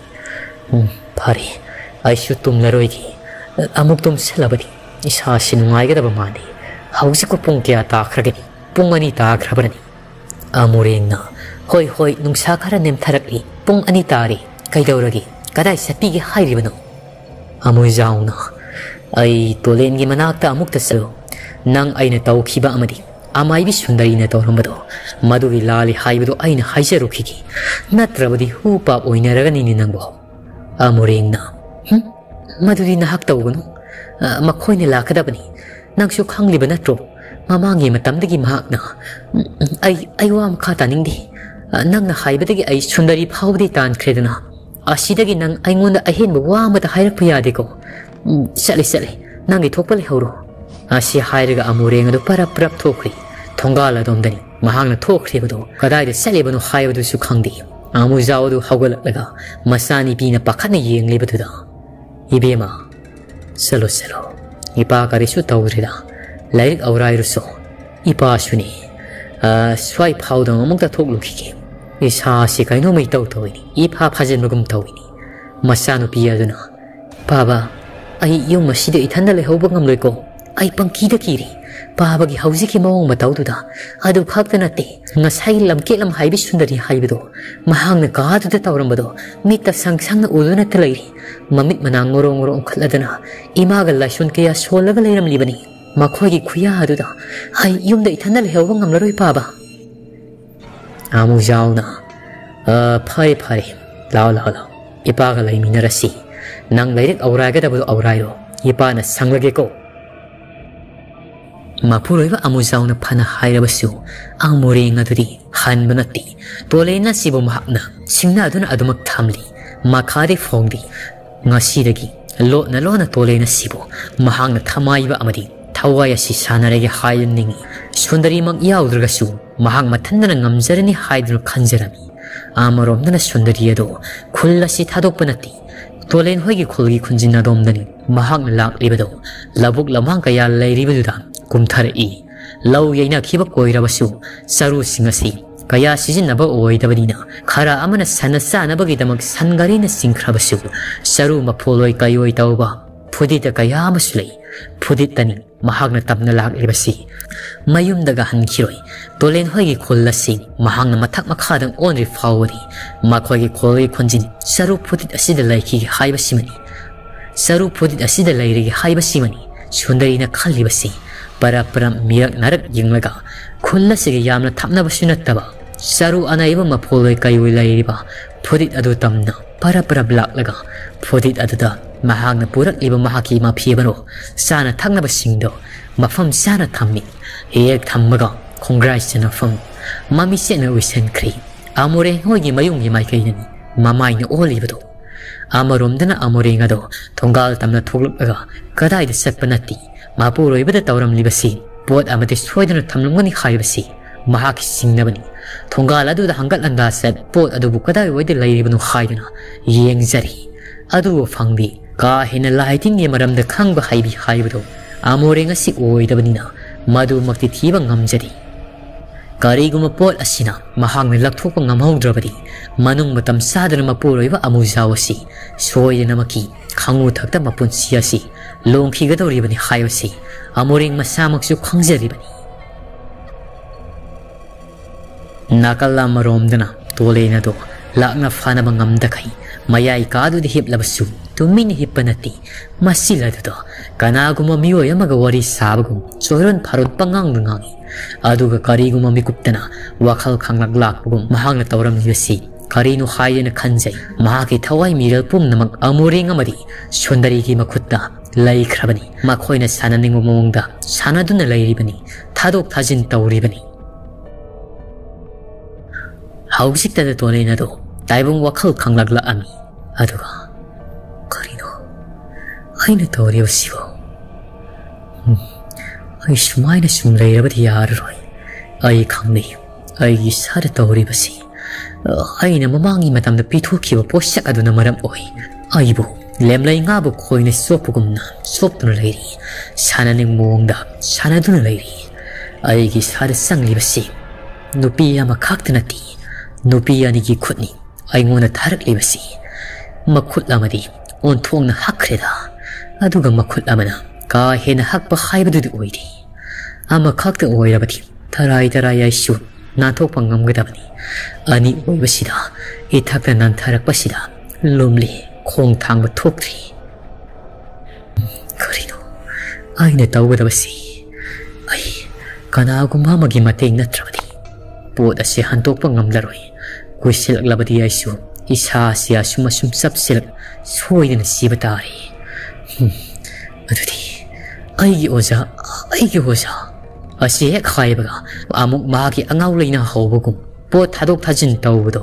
ꯎꯝ, ꯐꯔꯦ꯫ ꯑꯩꯁꯨ ꯇꯨꯝꯂꯔꯣꯏꯒꯦ꯫ ꯑꯃꯨꯛ ꯇꯨꯝꯁꯤꯜꯂꯕꯗꯤ ꯏꯁꯥꯁꯤ ꯅꯨꯡꯉꯥꯏꯒꯗꯕ ꯃꯥꯟꯗꯦ꯫ ꯍꯧꯖꯤꯛꯄꯨ ꯄꯨꯡ ꯀꯌꯥ ꯇꯥꯈ꯭ꯔꯒꯅꯤ? ꯄꯨꯡ ꯑꯅꯤ ꯇꯥꯈ꯭ꯔꯕꯅꯤ꯫ ꯑꯃꯨꯔꯦꯡꯅ, "ꯍꯣꯏ, ꯍꯣꯏ, ꯅꯨꯡꯁꯥ ꯈꯔ ꯅꯦꯝꯊꯔꯛꯂꯤ꯫ ꯄꯨꯡ ꯑꯅꯤ ꯇꯥꯔꯦ꯫ ꯀꯩꯗꯧꯔꯒꯦ? ꯀꯗꯥꯏ ꯆꯠꯄꯤꯒꯦ ꯍꯥꯏꯔꯤꯕꯅꯣ?" ꯑꯃꯨꯏꯖꯥꯎꯅ, "ꯑꯩ ꯇꯣꯂꯦꯟꯒꯤ ꯃꯅꯥꯛꯇ ꯑꯃꯨꯛꯇ ꯆꯠꯂꯨ꯫ ꯅꯪ ꯑꯩꯅ ꯇꯧꯈꯤꯕ ꯑꯃꯗꯤ ꯑꯃꯥꯏꯕꯤ ꯁꯨꯟꯗꯔꯤꯅ ꯇꯧꯔꯝꯕꯗꯣ, ꯃꯗꯨꯒꯤ ꯂꯥꯜꯂꯤ ꯍꯥꯏꯕꯗꯨ ꯑꯩꯅ ꯍꯥꯏꯖꯔꯨꯈꯤꯒꯦ꯫ ꯅꯠꯇ꯭ꯔꯕꯗꯤ ꯍꯨ ꯄꯥꯞ ꯑꯣꯏꯅꯔꯒꯅꯤꯅꯦ ꯅꯪꯕꯣ꯫" ꯑꯃꯨꯔꯦꯡꯅ, "ꯍꯨꯝ, ꯃꯗꯨꯗꯤ ꯅꯍꯥꯛ ꯇꯧꯒꯅꯨ꯫ ꯑ, ꯃꯈꯣꯏꯅ ꯂꯥꯛꯀꯗꯕꯅꯤ꯫ ꯅꯪꯁꯨ ꯈꯪꯂꯤꯕ ꯅꯠꯇ꯭ꯔꯣ? ꯃꯃꯥꯡꯒꯤ ꯃꯇꯝꯗꯒꯤ ꯃꯍꯥꯛꯅ, ꯎꯝ, ꯎꯝ, ꯑꯩ, ꯑꯩ ꯋꯥ ꯃꯈꯥ ꯇꯥꯅꯤꯡꯗꯦ꯫ ꯑ, ꯅꯪꯅ ꯍꯥꯏꯕꯗꯒꯤ ꯑꯩ ꯁꯨꯟꯗꯔꯤ ꯐꯥꯎꯕꯗꯤ ꯇꯥꯟꯈ꯭ꯔꯦꯗꯅ꯫ ꯑꯁꯤꯗꯒꯤ ꯅꯪ ꯑꯩꯉꯣꯟꯗ ꯑꯍꯦꯟꯕ ꯋꯥ ꯑꯃꯇ ꯍꯥꯏꯔꯛꯄ ꯌꯥꯗꯦꯀꯣ꯫ ꯎꯝ, ꯆꯠꯂꯦ, ꯆꯠꯂꯦ꯫ ꯅꯪꯒꯤ ꯊꯣꯛꯄ ꯂꯩꯍꯧꯔꯣ꯫" ꯑꯁꯤ ꯍꯥꯏꯔꯒ ꯑꯃꯨꯔꯦꯡ ꯑꯗꯨ ꯄꯔꯞ ꯄꯔꯞ ꯊꯣꯛꯈ꯭ꯔꯤ꯫ ꯊꯣꯡꯒꯥꯜ ꯑꯗꯣꯝꯗꯅꯤ꯫ ꯃꯍꯥꯛꯅ ꯊꯣꯛꯈ꯭ꯔꯤꯕꯗꯨ ꯀꯗꯥꯏꯗ ꯆꯠꯂꯤꯕꯅꯣ ꯍꯥꯏꯕꯗꯨꯁꯨ ꯈꯪꯗꯦ꯫ ꯑꯃꯨꯖꯥꯎ ꯑꯗꯨ ꯍꯧꯒꯠꯂꯛꯂꯒ ꯃꯆꯥꯅꯤꯄꯤꯅ ꯄꯥꯈꯠꯅ ꯌꯦꯡꯂꯤꯕꯗꯨꯗ, "ꯏꯕꯦꯝꯃ, ꯆꯠꯂꯣ, ꯆꯠꯂꯣ꯫ ꯏꯄꯥ ꯀꯔꯤꯁꯨ ꯇꯧꯗ꯭ꯔꯤꯗ꯫ ꯂꯥꯏꯔꯤꯛ ꯑꯧꯔꯥꯏꯔꯨꯁꯣ꯫ ꯏꯄꯥꯁꯨꯅꯤ꯫ ꯑ, ꯁ꯭ꯋꯥꯏ ꯐꯥꯎꯗ ꯑꯃꯨꯛꯇ ꯊꯣꯛꯂꯨꯈꯤꯒꯦ꯫ ꯏꯁꯥꯁꯤ ꯀꯩꯅꯣꯝꯃ ꯏꯇꯧ ꯇꯧꯏꯅꯤ꯫ ꯏꯐꯥ ꯐꯥꯖꯤꯟꯕꯒꯨꯝ ꯇꯧꯏꯅꯤ꯫" ꯃꯆꯥꯅꯨꯄꯤ ꯑꯗꯨꯅ, "ꯄꯥꯕ, ꯑꯩ ꯌꯨꯝ ꯑꯁꯤꯗ ꯏꯊꯟꯗ ꯂꯩꯍꯧꯕ ꯉꯝꯂꯣꯏꯀꯣ꯫ ꯑꯩ ꯄꯪꯀꯤꯗ ꯀꯤꯔꯤ꯫ ꯄꯥꯕꯒꯤ ꯍꯧꯖꯤꯛꯀꯤ ꯃꯑꯣꯡ ꯃꯇꯧꯗꯨꯗ꯫ ꯑꯗꯨ ꯈꯛꯇ ꯅꯠꯇꯦ, ꯉꯁꯥꯏꯒꯤ ꯂꯝꯀꯦꯠ ꯂꯝꯍꯥꯏꯕꯤ ꯁꯨꯟꯗꯔꯤ ꯍꯥꯏꯕꯗꯣ, ꯃꯍꯥꯛꯅ ꯀꯥꯗꯨꯗ ꯇꯧꯔꯝꯕꯗꯣ ꯃꯤꯠꯇ ꯁꯪ ꯁꯪꯅ ꯎꯗꯨꯅꯇ ꯂꯩꯔꯤ꯫ ꯃꯃꯤꯠ ꯃꯅꯥ ꯉꯣꯔꯣ ꯉꯣꯔꯣ ꯎꯪꯈꯠꯂꯗꯅ ꯏꯃꯥꯒ ꯂꯥꯏꯁꯣꯟ ꯀꯌꯥ ꯁꯣꯜꯂꯒ ꯂꯩꯔꯝꯂꯤꯕꯅꯤ꯫ ꯃꯈꯣꯏꯒꯤ ꯈꯨꯌꯥ ꯑꯗꯨꯗ ꯑꯩ ꯌꯨꯝꯗ ꯏꯊꯟꯗ ꯂꯩꯍꯧꯕ ꯉꯝꯂꯔꯣꯏ ꯄꯥꯕ꯫" ꯑꯃꯨꯖꯥꯎꯅ, "ꯑ, ꯐꯔꯦ, ꯐꯔꯦ꯫ ꯂꯥꯛꯑꯣ, ꯂꯥꯛꯑꯣ, ꯂꯥꯛꯑꯣ꯫ ꯏꯄꯥꯒ ꯂꯩꯃꯤꯟꯅꯔꯁꯤ꯫ ꯅꯪ ꯂꯥꯏꯔꯤꯛ ꯑꯧꯔꯥꯏꯒꯗꯕꯗꯣ ꯑꯧꯔꯥꯏꯔꯣ꯫ ꯏꯄꯥꯅ ꯁꯪꯂꯒꯦꯀꯣ꯫" ꯃꯄꯨꯔꯣꯏꯕ ꯑꯃꯨꯖꯥꯎꯅ ꯐꯅ ꯍꯥꯏꯔꯕꯁꯨ, ꯑꯃꯨꯔꯦꯡ ꯑꯗꯨꯗꯤ ꯍꯟꯕ ꯅꯠꯇꯦ꯫ ꯇꯣꯂꯦꯟ ꯑꯁꯤꯕꯨ ꯃꯍꯥꯛꯅ ꯁꯤꯡꯅꯗꯨꯅ ꯑꯗꯨꯃꯛ ꯊꯝꯂꯤ꯫ ꯃꯈꯥꯗꯤ ꯐꯣꯡꯗꯦ꯫ ꯉꯁꯤꯗꯒꯤ ꯂꯣꯟꯅ ꯂꯣꯟꯅ ꯇꯣꯂꯦꯟ ꯑꯁꯤꯕꯨ ꯃꯍꯥꯛꯅ ꯊꯃꯥꯏꯕ ꯑꯃꯗꯤ ꯊꯋꯥꯏ ꯑꯁꯤ ꯁꯥꯟꯅꯔꯒꯦ ꯍꯥꯏꯗꯨꯅ ꯅꯤꯡꯏ꯫ ꯁꯨꯟꯗꯔꯤꯃꯛ ꯌꯥꯎꯗ꯭ꯔꯒꯁꯨ ꯃꯍꯥꯛ ꯃꯊꯟꯇꯅ ꯉꯝꯖꯔꯅꯤ ꯍꯥꯏꯗꯨꯅ ꯈꯟꯖꯔꯝꯃꯤ꯫ ꯑꯃꯔꯣꯝꯗꯅ ꯁꯨꯟꯗꯔꯤ ꯑꯗꯨ ꯈꯨꯜ ꯑꯁꯤ ꯊꯥꯗꯣꯛꯄ ꯅꯠꯇꯦ, ꯇꯣꯂꯦꯟ ꯍꯣꯏꯒꯤ ꯈꯨꯜꯒꯤ ꯈꯨꯟꯖꯤꯟ ꯑꯗꯣꯝꯗꯅꯤ ꯃꯍꯥꯛꯅ ꯂꯥꯛꯂꯤꯕꯗꯨ꯫ ꯂꯧꯕꯨꯛ ꯂꯝꯍꯥꯡ ꯀꯌꯥ ꯂꯩꯔꯤꯕꯗꯨꯗ ꯀꯨꯝꯊꯔꯛꯏ꯫ ꯂꯧ ꯌꯩꯅꯈꯤꯕ ꯀꯣꯏꯔꯕꯁꯨ ꯆꯔꯨꯁꯤꯡ ꯑꯁꯤ ꯀꯌꯥ ꯁꯤꯖꯤꯟꯅꯕ ꯑꯣꯏꯗꯕꯅꯤꯅ ꯈꯔ ꯑꯃꯅ ꯁꯟꯅ ꯆꯥꯅꯕꯒꯤꯗꯃꯛ ꯁꯟ ꯒꯥꯔꯤꯅ ꯆꯤꯡꯈ꯭ꯔꯕꯁꯨ ꯆꯔꯨ ꯃꯐꯣꯜꯂꯣꯏ ꯀꯩꯑꯣꯏ ꯇꯧꯕ ꯐꯨꯗꯤꯠꯇ ꯀꯌꯥ ꯑꯃꯁꯨ ꯂꯩ꯫ ꯐꯨꯗꯤꯠꯇꯅꯤ ꯃꯍꯥꯛꯅ ꯇꯝꯅ ꯂꯥꯛꯂꯤꯕꯁꯤ꯫ ꯃꯌꯨꯝꯗꯒ ꯍꯟꯈꯤꯔꯣꯏ꯫ ꯇꯣꯂꯦꯟ ꯍꯣꯏꯒꯤ ꯈꯨꯜ ꯑꯁꯤ ꯃꯍꯥꯛꯅ ꯃꯊꯛ ꯃꯈꯥꯗꯪ ꯑꯣꯟꯗ꯭ꯔꯤ ꯐꯥꯎꯕꯗꯤ ꯃꯈꯣꯏꯒꯤ ꯈꯨꯜꯒꯤ ꯈꯨꯟꯖꯤꯟ ꯆꯔꯨ ꯐꯨꯗꯤꯠ ꯑꯁꯤꯗ ꯂꯩꯈꯤꯒꯦ ꯍꯥꯏꯕꯁꯤꯃꯅꯤ꯫ ꯆꯔꯨ ꯐꯨꯗꯤꯠ ꯑꯁꯤꯗ ꯂꯩꯔꯒꯦ ꯍꯥꯏꯕꯁꯤꯃꯅꯤ ꯁꯨꯟꯗꯔꯤꯅ ꯈꯜꯂꯤꯕꯁꯤ꯫ ꯄꯔꯞ ꯄꯔꯞ ꯃꯤꯔꯛ ꯅꯥꯔꯛ ꯌꯦꯡꯂꯒ ꯈꯨꯜ ꯑꯁꯤꯒ ꯌꯥꯝꯅ ꯊꯥꯞꯅꯕꯁꯨ ꯅꯠꯇꯕ ꯆꯔꯨ ꯑꯅꯩꯕ ꯃꯐꯣꯜꯂꯣꯏ ꯀꯩꯑꯣꯏ ꯂꯩꯔꯤꯕ ꯐꯨꯗꯤꯠ ꯑꯗꯨ ꯇꯝꯅ ꯄꯔꯞ ꯄꯔꯞ ꯂꯥꯛꯂꯒ ꯐꯨꯗꯤꯠ ꯑꯗꯨꯗ ꯃꯍꯥꯛꯅ ꯄꯨꯔꯛꯂꯤꯕ ꯃꯍꯥꯛꯀꯤ ꯃꯐꯤ ꯃꯔꯣꯜ ꯆꯥꯅ ꯊꯛꯅꯕꯁꯤꯡꯗꯣ ꯃꯐꯝ ꯆꯥꯅ ꯊꯝꯃꯤ꯫ ꯍꯦꯛ ꯊꯝꯕꯒ ꯈꯣꯡꯒ꯭ꯔꯥꯏ ꯆꯅꯐꯝ ꯃꯃꯤꯠꯁꯦꯠꯅ ꯎꯏꯁꯟꯈ꯭ꯔꯤ꯫ ꯑꯃꯣꯔꯦꯡ ꯍꯣꯏꯒꯤ ꯃꯌꯨꯝꯒꯤ ꯃꯥꯏꯀꯩꯗꯅꯤ ꯃꯃꯥꯏꯅ ꯑꯣꯜꯂꯤꯕꯗꯣ꯫ ꯑꯃꯔꯣꯝꯗꯅ ꯑꯃꯣꯔꯦꯡ ꯑꯗꯣ ꯊꯣꯡꯒꯥꯜ ꯇꯝꯅ ꯊꯣꯛꯂꯛꯂꯒ ꯀꯗꯥꯏꯗ ꯆꯠꯄ ꯅꯠꯇꯦ꯫ ꯃꯄꯨꯔꯣꯏꯕꯗ ꯇꯧꯔꯝꯂꯤꯕꯁꯤ ꯄꯣꯠ ꯑꯃꯗꯤ ꯁꯣꯏꯗꯅ ꯊꯝꯂꯝꯒꯅꯤ ꯍꯥꯏꯕꯁꯤ ꯃꯍꯥꯛꯀꯤ ꯆꯤꯡꯅꯕꯅꯤ꯫ ꯊꯣꯡꯒꯥꯜ ꯑꯗꯨꯗ ꯍꯪꯒꯠ ꯍꯟꯗꯥ ꯆꯠ ꯄꯣꯠ ꯑꯗꯨꯕꯨ ꯀꯗꯥꯏꯋꯥꯏꯗ ꯂꯩꯔꯤꯕꯅꯣ ꯍꯥꯏꯗꯨꯅ ꯌꯦꯡꯖꯔꯤ꯫ ꯑꯗꯨꯕꯨ ꯐꯪꯗꯦ꯫ ꯀꯥ ꯍꯦꯟꯅ ꯂꯥꯏ ꯇꯤꯟꯒꯤ ꯃꯔꯝꯗ ꯈꯪꯕ ꯍꯩꯕꯤ ꯍꯥꯏꯕꯗꯨ ꯑꯃꯣꯔꯦꯡ ꯑꯁꯤ ꯑꯣꯏꯗꯕꯅꯤꯅ ꯃꯗꯨꯃꯛꯇꯤ ꯊꯤꯕ ꯉꯝꯖꯗꯦ꯫ ꯀꯔꯤꯒꯨꯝꯕ ꯄꯣꯠ ꯑꯁꯤꯅ ꯃꯍꯥꯛꯅ ꯂꯧꯊꯣꯛꯄ ꯉꯝꯍꯧꯗ꯭ꯔꯕꯗꯤ ꯃꯅꯨꯡ ꯃꯇꯝ ꯆꯥꯗꯅ ꯃꯄꯨꯔꯣꯏꯕ ꯑꯃꯨꯖꯥꯎ ꯑꯁꯤ ꯁꯣꯏꯗꯅꯃꯛꯀꯤ ꯈꯥꯉꯨ ꯊꯛꯇ ꯃꯄꯨꯟꯁꯤ ꯑꯁꯤ ꯂꯣꯡꯈꯤꯒꯗꯧꯔꯤꯕꯅꯤ ꯍꯥꯏꯕꯁꯤ ꯑꯃꯣꯔꯦꯡ ꯃꯁꯥꯃꯛꯁꯨ ꯈꯪꯖꯔꯤꯕꯅꯤ꯫ ꯅꯥꯀꯜ ꯑꯃꯔꯣꯝꯗꯅ ꯇꯣꯂꯦꯟ ꯑꯗꯣ ꯂꯥꯛꯅ ꯐꯥꯅꯕ ꯉꯝꯗꯈꯩ ꯃꯌꯥꯏ ꯀꯥꯗꯨꯗ ꯍꯤꯞꯂꯕꯁꯨ ꯇꯨꯃꯤꯟꯅ ꯍꯤꯞꯄ ꯅꯠꯇꯦ꯫ ꯃꯁꯤꯜ ꯑꯗꯨꯗ ꯀꯅꯥꯒꯨꯝꯕ ꯃꯤꯑꯣꯏ ꯑꯃꯒ ꯋꯥꯔꯤ ꯁꯥꯕꯒꯨꯝ ꯆꯣꯏꯔꯣꯟ ꯐꯥꯔꯣꯟ ꯄꯉꯥꯡꯗ ꯉꯥꯡꯏ꯫ ꯑꯗꯨꯒ ꯀꯔꯤꯒꯨꯝꯕ ꯃꯤꯀꯨꯞꯇꯅ ꯋꯥꯈꯜ ꯈꯪꯂꯛ ꯂꯥꯛꯄꯒꯨꯝ ꯃꯍꯥꯛꯅ ꯇꯧꯔꯝꯂꯤꯕꯁꯤ ꯀꯔꯤꯅꯣ ꯍꯥꯏꯗꯅ ꯈꯟꯖꯩ꯫ ꯃꯍꯥꯛꯀꯤ ꯊꯋꯥꯏ ꯃꯤꯔꯦꯜ ꯄꯨꯝꯅꯃꯛ ꯑꯃꯣꯔꯦꯡ ꯑꯃꯗꯤ ꯁꯨꯟꯗꯔꯤꯒꯤ ꯃꯈꯨꯠꯇ ꯂꯩꯈ꯭ꯔꯕꯅꯤ꯫ ꯃꯈꯣꯏꯅ ꯁꯥꯟꯅꯅꯤꯡꯕ ꯃꯑꯣꯡꯗ ꯁꯥꯟꯅꯗꯨꯅ ꯂꯩꯔꯤꯕꯅꯤ, ꯊꯥꯗꯣꯛ ꯊꯥꯖꯤꯟ ꯇꯧꯔꯤꯕꯅꯤ꯫ ꯍꯧꯖꯤꯛꯇꯗ ꯇꯣꯂꯦꯟ ꯑꯗꯣ ꯇꯥꯏꯕꯪ ꯋꯥꯈꯜ ꯈꯪꯂꯛꯂꯛꯑꯝꯃꯤ꯫ ꯑꯗꯨꯒ ꯀꯔꯤꯅꯣ ꯑꯩꯅ ꯇꯧꯔꯤꯕꯁꯤꯕꯣ? ꯎꯝ, ꯑꯩ ꯁꯨꯃꯥꯏꯅ ꯁꯨꯝ ꯂꯩꯔꯕꯗꯤ ꯌꯥꯔꯔꯣꯏ꯫ ꯑꯩ ꯈꯪꯅꯩ, ꯑꯩꯒꯤ ꯏꯁꯥꯗ ꯇꯧꯔꯤꯕꯁꯤ ꯑꯩꯅ ꯃꯃꯥꯡꯒꯤ ꯃꯇꯝꯗ ꯄꯤꯊꯣꯛꯈꯤꯕ ꯄꯣꯠꯁꯛ ꯑꯗꯨꯅ ꯃꯔꯝ ꯑꯣꯏ꯫ ꯑꯩꯕꯨ ꯂꯦꯝꯂꯩ ꯉꯥꯕꯨ ꯈꯣꯏꯅ ꯆꯣꯞꯄꯒꯨꯝꯅ ꯆꯣꯞꯇꯨꯅ ꯂꯩꯔꯤ꯫ ꯁꯥꯟꯅꯅꯤꯡꯕ ꯃꯑꯣꯡꯗ ꯁꯥꯟꯅꯗꯨꯅ ꯂꯩꯔꯤ꯫ ꯑꯩꯒꯤ ꯏꯁꯥꯗ ꯆꯪꯂꯤꯕꯁꯤ ꯅꯨꯄꯤ ꯑꯃꯈꯛꯇ ꯅꯠꯇꯦ, ꯅꯨꯄꯤ ꯑꯅꯤꯒꯤ ꯈꯨꯠꯅꯤ ꯑꯩꯉꯣꯟꯗ ꯊꯥꯔꯛꯂꯤꯕꯁꯤ꯫ ꯃꯈꯨꯠ ꯑꯃꯗꯤ ꯑꯣꯟꯊꯣꯛꯅ ꯍꯛꯈ꯭ꯔꯦꯗ, ꯑꯗꯨꯒ ꯃꯈꯨꯠ ꯑꯃꯅ ꯀꯥ ꯍꯦꯟꯅ ꯍꯛꯄ ꯍꯥꯏꯕꯗꯨꯗꯤ ꯑꯣꯏꯗꯦ꯫ ꯑꯃꯈꯛꯇ ꯑꯣꯏꯔꯕꯗꯤ ꯇꯔꯥꯏ ꯇꯔꯥꯏ ꯑꯩꯁꯨ ꯅꯥꯟꯊꯣꯛꯄ ꯉꯝꯒꯗꯕꯅꯤ꯫ ꯑꯅꯤ ꯑꯣꯏꯕꯁꯤꯗ ꯏꯊꯛꯇ ꯅꯥꯟꯊꯔꯛꯄꯁꯤꯗ ꯂꯨꯝꯂꯤ, ꯈꯣꯡ ꯊꯥꯡꯕ ꯊꯣꯛꯇ꯭ꯔꯤ꯫ ꯀꯔꯤꯅꯣ ꯑꯩꯅ ꯇꯧꯒꯗꯕꯁꯤ? ꯑꯩ ꯀꯅꯥꯒꯨꯝꯕ ꯑꯃꯒꯤ ꯃꯇꯦꯡ ꯅꯠꯇ꯭ꯔꯕꯗꯤ ꯄꯣꯠ ꯑꯁꯤ ꯍꯟꯗꯣꯛꯄ ꯉꯝꯂꯔꯣꯏ꯫ ꯀꯨꯏꯁꯤꯜꯂꯛꯂꯕꯗꯤ ꯑꯩꯁꯨ ꯏꯁꯥ ꯑꯁꯤ ꯑꯁꯨꯝ ꯑꯁꯨꯝ ꯆꯞꯁꯤꯜꯂꯛ ꯁꯣꯏꯗꯅ ꯁꯤꯕ ꯇꯥꯔꯦ꯫ ꯍꯨꯝ, ꯑꯗꯨꯗꯤ ꯑꯩꯒꯤ ꯑꯣꯖꯥ, ꯑꯩꯒꯤ ꯑꯣꯖꯥ ꯑꯁꯤ ꯍꯦꯛ ꯍꯥꯏꯕꯒ ꯑꯃꯨꯛ ꯃꯥꯒꯤ ꯑꯉꯥꯎ ꯂꯩꯅꯥ ꯍꯧꯕꯒꯨꯝ ꯄꯣꯠ ꯊꯥꯗꯣꯛ ꯊꯥꯖꯤꯟ ꯇꯧꯕꯗꯣ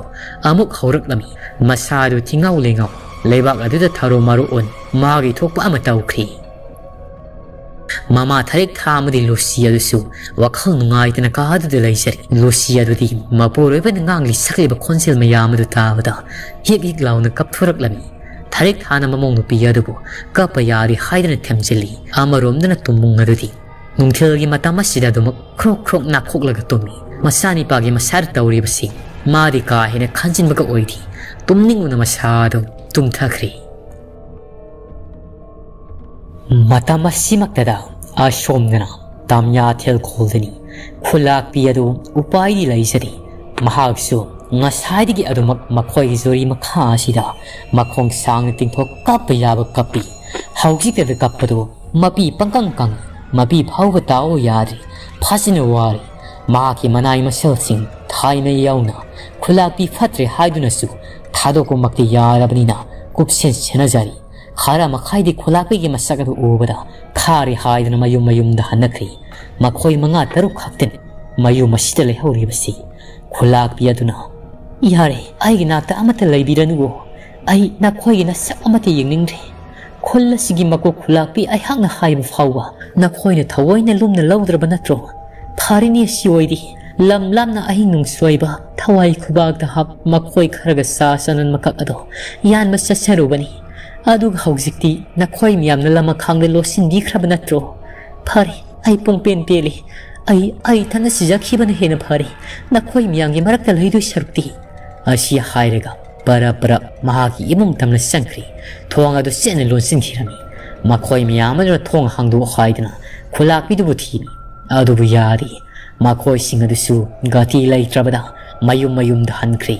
ꯑꯃꯨꯛ ꯍꯧꯔꯛꯂꯝꯃꯤ꯫ ꯃꯁꯥꯗꯨ ꯊꯤꯉꯥꯎ ꯂꯩꯉꯥꯎ ꯂꯩꯕꯥꯛ ꯑꯗꯨꯗ ꯊꯔꯣ ꯃꯔꯣ ꯑꯣꯟ ꯃꯥꯒꯤ ꯊꯣꯛꯄ ꯑꯃ ꯇꯧꯈ꯭ꯔꯤ꯫ ꯃꯃꯥ ꯊꯔꯤꯛ ꯊꯥ ꯑꯃꯗꯤ ꯂꯨꯁꯤ ꯑꯗꯨꯁꯨ ꯋꯥꯈꯜ ꯅꯨꯡꯉꯥꯏꯇꯅ ꯀꯥꯗꯨꯗ ꯂꯩꯖꯔꯤ꯫ ꯂꯨꯁꯤ ꯑꯗꯨꯗꯤ ꯃꯄꯨꯔꯣꯏꯕꯅ ꯉꯥꯡꯂꯤ ꯁꯛꯂꯤꯕ ꯈꯣꯟꯖꯦꯜ ꯃꯌꯥꯝ ꯑꯗꯨ ꯇꯥꯕꯗ ꯍꯤꯛ ꯍꯤꯛ ꯂꯥꯎꯅ ꯀꯞꯊꯣꯔꯛꯂꯝꯃꯤ꯫ ꯊꯔꯤꯛ ꯊꯥꯅ ꯃꯃꯧ ꯅꯨꯄꯤ ꯑꯗꯨꯕꯨ ꯀꯞꯄ ꯌꯥꯔꯤ ꯍꯥꯏꯗꯨꯅ ꯊꯦꯝꯖꯤꯜꯂꯤ꯫ ꯑꯃꯔꯣꯝꯗꯅ ꯇꯨꯝꯕꯨꯡ ꯑꯗꯨꯗꯤ ꯅꯨꯡꯊꯤꯜꯒꯤ ꯃꯇꯝ ꯑꯁꯤꯗ ꯑꯗꯨꯃꯛ ꯈ꯭ꯔꯣꯛ ꯈ꯭ꯔꯣꯛ ꯅꯥꯈꯣꯛꯂꯒ ꯇꯨꯝꯃꯤ꯫ ꯃꯆꯥꯅꯤꯄꯥꯒꯤ ꯃꯁꯥꯗ ꯇꯧꯔꯤꯕꯁꯤ ꯃꯥꯗꯤ ꯀꯥ ꯍꯦꯟꯅ ꯈꯟꯖꯤꯟꯕꯒ ꯑꯣꯏꯗꯦ꯫ ꯇꯨꯝꯅꯤꯡꯕꯅ ꯃꯁꯥꯗꯨ ꯇꯨꯝꯊꯈ꯭ꯔꯦ꯫ ꯃꯇꯝ ꯑꯁꯤꯃꯛꯇꯗ ꯑꯁꯣꯝꯗꯅ ꯇꯥꯃꯤꯌꯥ ꯊꯦꯜꯈꯣꯜꯗꯅꯤ꯫ ꯈꯨꯂꯥꯛꯄꯤ ꯑꯗꯨ ꯎꯄꯥꯏꯗꯤ ꯂꯩꯖꯗꯦ꯫ ꯃꯍꯥꯛꯁꯨ ꯉꯁꯥꯏꯗꯒꯤ ꯑꯗꯨꯃꯛ ꯃꯈꯣꯏꯒꯤ ꯖꯨꯔꯤ ꯃꯈꯥ ꯑꯁꯤꯗ ꯃꯈꯣꯡ ꯁꯥꯡꯅ ꯇꯤꯡꯊꯣꯛ ꯀꯞꯄ ꯌꯥꯕ ꯀꯞꯄꯤ꯫ ꯍꯧꯖꯤꯛꯇꯗ ꯀꯞꯄꯗꯨ ꯃꯄꯤ ꯄꯪꯀꯪ ꯀꯪ, ꯃꯄꯤ ꯐꯥꯎꯕ ꯇꯥꯎ ꯌꯥꯗ꯭ꯔꯤ꯫ ꯐꯖꯅ ꯋꯥꯔꯤ꯫ ꯃꯍꯥꯛꯀꯤ ꯃꯅꯥꯏ ꯃꯁꯜꯁꯤꯡ ꯊꯥꯏꯅ ꯌꯥꯎꯅ ꯈꯨꯂꯥꯛꯄꯤ ꯐꯠꯇ꯭ꯔꯦ ꯍꯥꯏꯗꯨꯅꯁꯨ ꯊꯥꯗꯣꯛꯄꯃꯛꯇꯤ ꯌꯥꯔꯕꯅꯤꯅ ꯀꯨꯞꯁꯦꯟ ꯁꯦꯟꯅꯖꯔꯤ꯫ ꯈꯔ ꯃꯈꯥꯏꯗꯤ ꯈꯨꯂꯥꯛꯄꯤꯒꯤ ꯃꯁꯛ ꯑꯗꯨ ꯎꯕꯗ ꯈꯥꯔꯦ ꯍꯥꯏꯗꯨꯅ ꯃꯌꯨꯝ ꯃꯌꯨꯝꯗ ꯍꯟꯅꯈ꯭ꯔꯤ꯫ ꯃꯈꯣꯏ ꯃꯉꯥ ꯇꯔꯨꯛ ꯈꯛꯇꯅꯤ ꯃꯌꯨꯝ ꯑꯁꯤꯗ ꯂꯩꯍꯧꯔꯤꯕꯁꯤ꯫ ꯈꯨꯂꯥꯛꯄꯤ ꯑꯗꯨꯅ, "ꯌꯥꯔꯦ, ꯑꯩꯒꯤ ꯅꯥꯛꯇ ꯑꯃꯠꯇ ꯂꯩꯕꯤꯔꯅꯨꯋꯣ꯫ ꯑꯩ ꯅꯈꯣꯏꯒꯤ ꯅꯁꯛ ꯑꯃꯠꯇ ꯌꯦꯡꯅꯤꯡꯗ꯭ꯔꯦ꯫ ꯈꯨꯜ ꯑꯁꯤꯒꯤ ꯃꯀꯣꯛ ꯈꯨꯂꯥꯛꯄꯤ ꯑꯩꯍꯥꯛꯅ ꯍꯥꯏꯕ ꯐꯥꯎꯕ ꯅꯈꯣꯏꯅ ꯊꯑꯣꯏꯅ ꯂꯨꯝꯅ ꯂꯧꯗ꯭ꯔꯕ ꯅꯠꯇ꯭ꯔꯣ? ꯐꯔꯦꯅꯦ, ꯑꯁꯤ ꯑꯣꯏꯗꯤ ꯂꯝ ꯂꯥꯞꯅ ꯑꯍꯤꯡ ꯅꯨꯡꯁꯣꯏꯕ ꯊꯋꯥꯏ ꯈꯨꯕꯥꯛꯇ ꯍꯥꯞ ꯃꯈꯣꯏ ꯈꯔꯒ ꯆꯥ ꯆꯅꯝ ꯃꯀꯛ ꯑꯗꯣ ꯌꯥꯟꯕ ꯆꯠꯆꯔꯨꯕꯅꯤ꯫ ꯑꯗꯨꯒ ꯍꯧꯖꯤꯛꯇꯤ ꯅꯈꯣꯏ ꯃꯌꯥꯝꯅ ꯂꯃꯈꯥꯡꯗ ꯂꯣꯠꯁꯤꯟꯕꯤꯈ꯭ꯔꯕ ꯅꯠꯇ꯭ꯔꯣ? ꯐꯔꯦ, ꯑꯩ ꯄꯨꯡꯄꯦꯟ ꯄꯦꯜꯂꯤ꯫ ꯑꯩ, ꯑꯩ ꯏꯊꯟꯗ ꯁꯤꯖꯈꯤꯕꯅ ꯍꯦꯟꯅ ꯐꯔꯦ, ꯅꯈꯣꯏ ꯃꯌꯥꯝꯒꯤ ꯃꯔꯛꯇ ꯂꯩꯗꯣꯏ ꯁꯔꯨꯛꯇꯤ꯫ ꯑꯁꯤ ꯍꯥꯏꯔꯒ ꯄꯔꯞ ꯄꯔꯞ ꯃꯍꯥꯛꯀꯤ ꯏꯃꯨꯡ ꯇꯝꯅ ꯆꯪꯈ꯭ꯔꯦ꯫ ꯊꯣꯡ ꯑꯗꯨ ꯆꯦꯠꯅ ꯂꯣꯟꯁꯤꯟꯈꯤꯔꯝꯃꯤ꯫ ꯃꯈꯣꯏ ꯃꯌꯥꯝ ꯑꯗꯨꯅ ꯊꯣꯡ ꯍꯥꯡꯗꯣꯛꯎ ꯍꯥꯏꯗꯨꯅ ꯈꯨꯂꯥꯛꯄꯤꯗꯨꯕꯨ ꯊꯤꯔꯤ꯫ ꯑꯗꯨꯕꯨ ꯌꯥꯗꯦ꯫ ꯃꯈꯣꯏꯁꯤꯡ ꯑꯗꯨꯁꯨ ꯒꯇꯤ ꯂꯩꯇ꯭ꯔꯕꯗ ꯃꯌꯨꯝ ꯃꯌꯨꯝꯗ ꯍꯟꯈ꯭ꯔꯦ꯫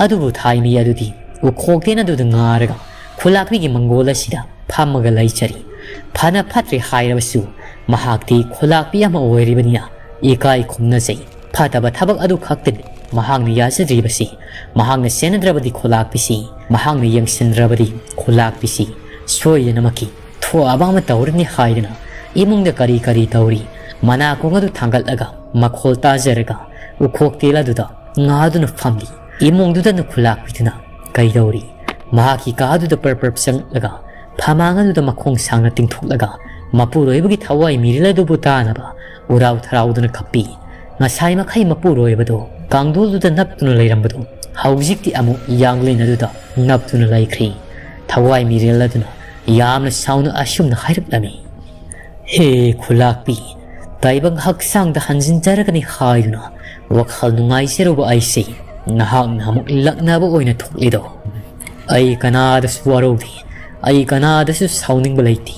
ꯑꯗꯨꯕꯨ ꯊꯥꯏꯃꯤ ꯑꯗꯨꯗꯤ ꯎꯈꯣꯛꯇꯦꯟ ꯑꯗꯨꯗ ꯉꯥꯔꯒ ꯈꯨꯂꯥꯛꯄꯤꯒꯤ ꯃꯪꯒꯣꯜ ꯑꯁꯤꯗ ꯐꯝꯃꯒ ꯂꯩꯖꯔꯤ꯫ ꯐꯅ ꯐꯠꯇ꯭ꯔꯦ ꯍꯥꯏꯔꯕꯁꯨ ꯃꯍꯥꯛꯇꯤ ꯈꯨꯂꯥꯛꯄꯤ ꯑꯃ ꯑꯣꯏꯔꯤꯕꯅꯤꯅ ꯏꯀꯥꯏ ꯈꯨꯝꯅꯖꯩ꯫ ꯐꯠꯇꯕ ꯊꯕꯛ ꯑꯗꯨ ꯈꯛꯇꯅꯤ ꯃꯍꯥꯛꯅ ꯌꯥꯖꯗ꯭ꯔꯤꯕꯁꯤ꯫ ꯃꯍꯥꯛꯅ ꯁꯦꯟꯅꯗ꯭ꯔꯕꯗꯤ ꯈꯨꯂꯥꯛꯄꯤꯁꯤ, ꯃꯍꯥꯛꯅ ꯌꯦꯡꯁꯤꯟꯗ꯭ꯔꯕꯗꯤ ꯈꯨꯂꯥꯛꯄꯤꯁꯤ ꯁꯣꯏꯗꯅꯃꯛꯀꯤ ꯊꯣꯛꯑꯕ ꯑꯃ ꯇꯧꯔꯅꯤ ꯍꯥꯏꯗꯨꯅ ꯏꯃꯨꯡꯗ ꯀꯔꯤ ꯀꯔꯤ ꯇꯧꯔꯤ, ꯃꯅꯥꯀꯣꯡ ꯑꯗꯨ ꯊꯥꯡꯒꯠꯂꯒ ꯃꯈꯣꯜ ꯇꯥꯖꯔꯒ ꯎꯈꯣꯛꯇꯦꯜ ꯑꯗꯨꯗ ꯉꯥꯗꯨꯅ ꯐꯝꯂꯤ꯫ ꯏꯃꯨꯡꯗꯨꯗꯅ ꯈꯨꯂꯥꯛꯄꯤꯗꯨꯅ ꯀꯩꯗꯧꯔꯤ? ꯃꯍꯥꯛꯀꯤ ꯀꯥꯗꯨꯗ ꯄꯔꯞ ꯄꯔꯞ ꯆꯪꯂꯛꯂꯒ ꯐꯃꯥꯡ ꯑꯗꯨꯗ ꯃꯈꯣꯡ ꯁꯥꯡꯅ ꯇꯤꯡꯊꯣꯛꯂꯒ ꯃꯄꯨꯔꯣꯏꯕꯒꯤ ꯊꯋꯥꯏ ꯃꯤꯔꯦꯜ ꯑꯗꯨꯕꯨ ꯇꯥꯅꯕ ꯎꯔꯥꯎ ꯊꯔꯥꯎꯗꯨꯅ ꯀꯞꯄꯤ꯫ ꯉꯁꯥꯏ ꯃꯈꯩ ꯃꯄꯨꯔꯣꯏꯕꯗꯨ ꯀꯥꯡꯗꯣꯜꯗꯨꯗ ꯅꯞꯇꯨꯅ ꯂꯩꯔꯝꯕꯗꯨ ꯍꯧꯖꯤꯛꯇꯤ ꯑꯃꯨꯛ ꯌꯥꯡꯂꯦꯟ ꯑꯗꯨꯗ ꯅꯞꯇꯨꯅ ꯂꯩꯈ꯭ꯔꯤ꯫ ꯊꯋꯥꯏ ꯃꯤꯔꯦꯜ ꯑꯗꯨꯅ ꯌꯥꯝꯅ ꯁꯥꯎꯅ ꯑꯁꯨꯝꯅ ꯍꯥꯏꯔꯛꯂꯝꯃꯤ, "ꯍꯦ ꯈꯨꯂꯥꯛꯄꯤ, ꯇꯥꯏꯕꯪ ꯍꯛꯆꯥꯡꯗ ꯍꯟꯖꯤꯟꯖꯔꯒꯅꯤ ꯍꯥꯏꯗꯨꯅ ꯋꯥꯈꯜ ꯅꯨꯡꯉꯥꯏꯖꯔꯨꯕ ꯑꯩꯁꯦ ꯅꯍꯥꯛꯅ ꯑꯃꯨꯛ ꯂꯛꯅꯕ ꯑꯣꯏꯅ ꯊꯣꯛꯂꯤꯗꯣ? ꯑꯩ ꯀꯅꯥꯗꯁꯨ ꯋꯥꯔꯧꯗꯦ, ꯑꯩ ꯀꯅꯥꯗꯁꯨ ꯁꯥꯎꯅꯤꯡꯕ ꯂꯩꯇꯦ꯫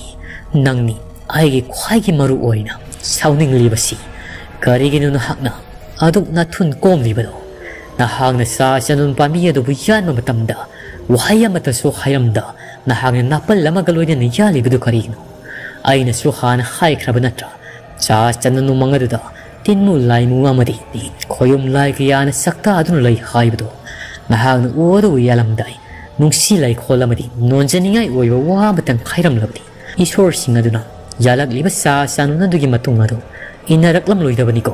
ꯅꯪꯅꯤ ꯑꯩꯒꯤ ꯈ꯭ꯋꯥꯏꯒꯤ ꯃꯔꯨ ꯑꯣꯏꯅ ꯁꯥꯎꯅꯤꯡꯂꯤꯕꯁꯤ꯫ ꯀꯔꯤꯒꯤꯅꯣ ꯅꯍꯥꯛꯅ ꯑꯗꯨꯛ ꯅꯥꯊꯨꯟ ꯀꯣꯝꯂꯤꯕꯗꯣ? ꯅꯍꯥꯛꯅ ꯆꯥ ꯆꯅꯝ ꯄꯥꯝꯕꯤ ꯑꯗꯨꯕꯨ ꯌꯥꯟꯕ ꯃꯇꯝꯗ ꯋꯥꯍꯩ ꯑꯃꯠꯇꯁꯨ ꯍꯥꯏꯔꯝꯗ ꯅꯍꯥꯛꯅ ꯅꯥꯄꯜ ꯑꯃꯒ ꯂꯣꯏꯅꯅ ꯌꯥꯜꯂꯤꯕꯗꯨ ꯀꯔꯤꯒꯤꯅꯣ? ꯑꯩꯅꯁꯨ ꯍꯥꯟꯅ ꯍꯥꯏꯈ꯭ꯔꯕ ꯅꯠꯇ꯭ꯔꯥ? ꯆꯥ ꯆꯅꯝ ꯎꯃꯪ ꯑꯗꯨꯗ ꯇꯤꯟꯃꯨ ꯂꯥꯏꯃꯨ ꯑꯃꯗꯤ ꯈꯣꯌꯨꯝ ꯂꯥꯏ ꯀꯌꯥꯅ ꯁꯛꯇꯥꯗꯨꯅ ꯂꯩ ꯍꯥꯏꯕꯗꯣ꯫ ꯅꯍꯥꯛꯅ ꯎ ꯑꯗꯨꯕꯨ ꯌꯥꯜꯂꯝꯗꯥꯏ ꯅꯨꯡꯁꯤ ꯂꯩꯈꯣꯜ ꯑꯃꯗꯤ ꯅꯣꯟꯖꯅꯤꯡꯉꯥꯏ ꯑꯣꯏꯕ ꯋꯥ ꯑꯃꯇꯪ ꯍꯥꯏꯔꯝꯂꯕꯗꯤ ꯏꯁꯣꯔꯁꯤꯡ ꯑꯗꯨꯅ ꯌꯥꯜꯂꯛꯂꯤꯕ ꯆꯥ ꯆꯥꯅꯨꯟ ꯑꯗꯨꯒꯤ ꯃꯇꯨꯡ ꯑꯗꯨ ꯏꯟꯅꯔꯛꯂꯝꯂꯣꯏꯗꯕꯅꯤꯀꯣ꯫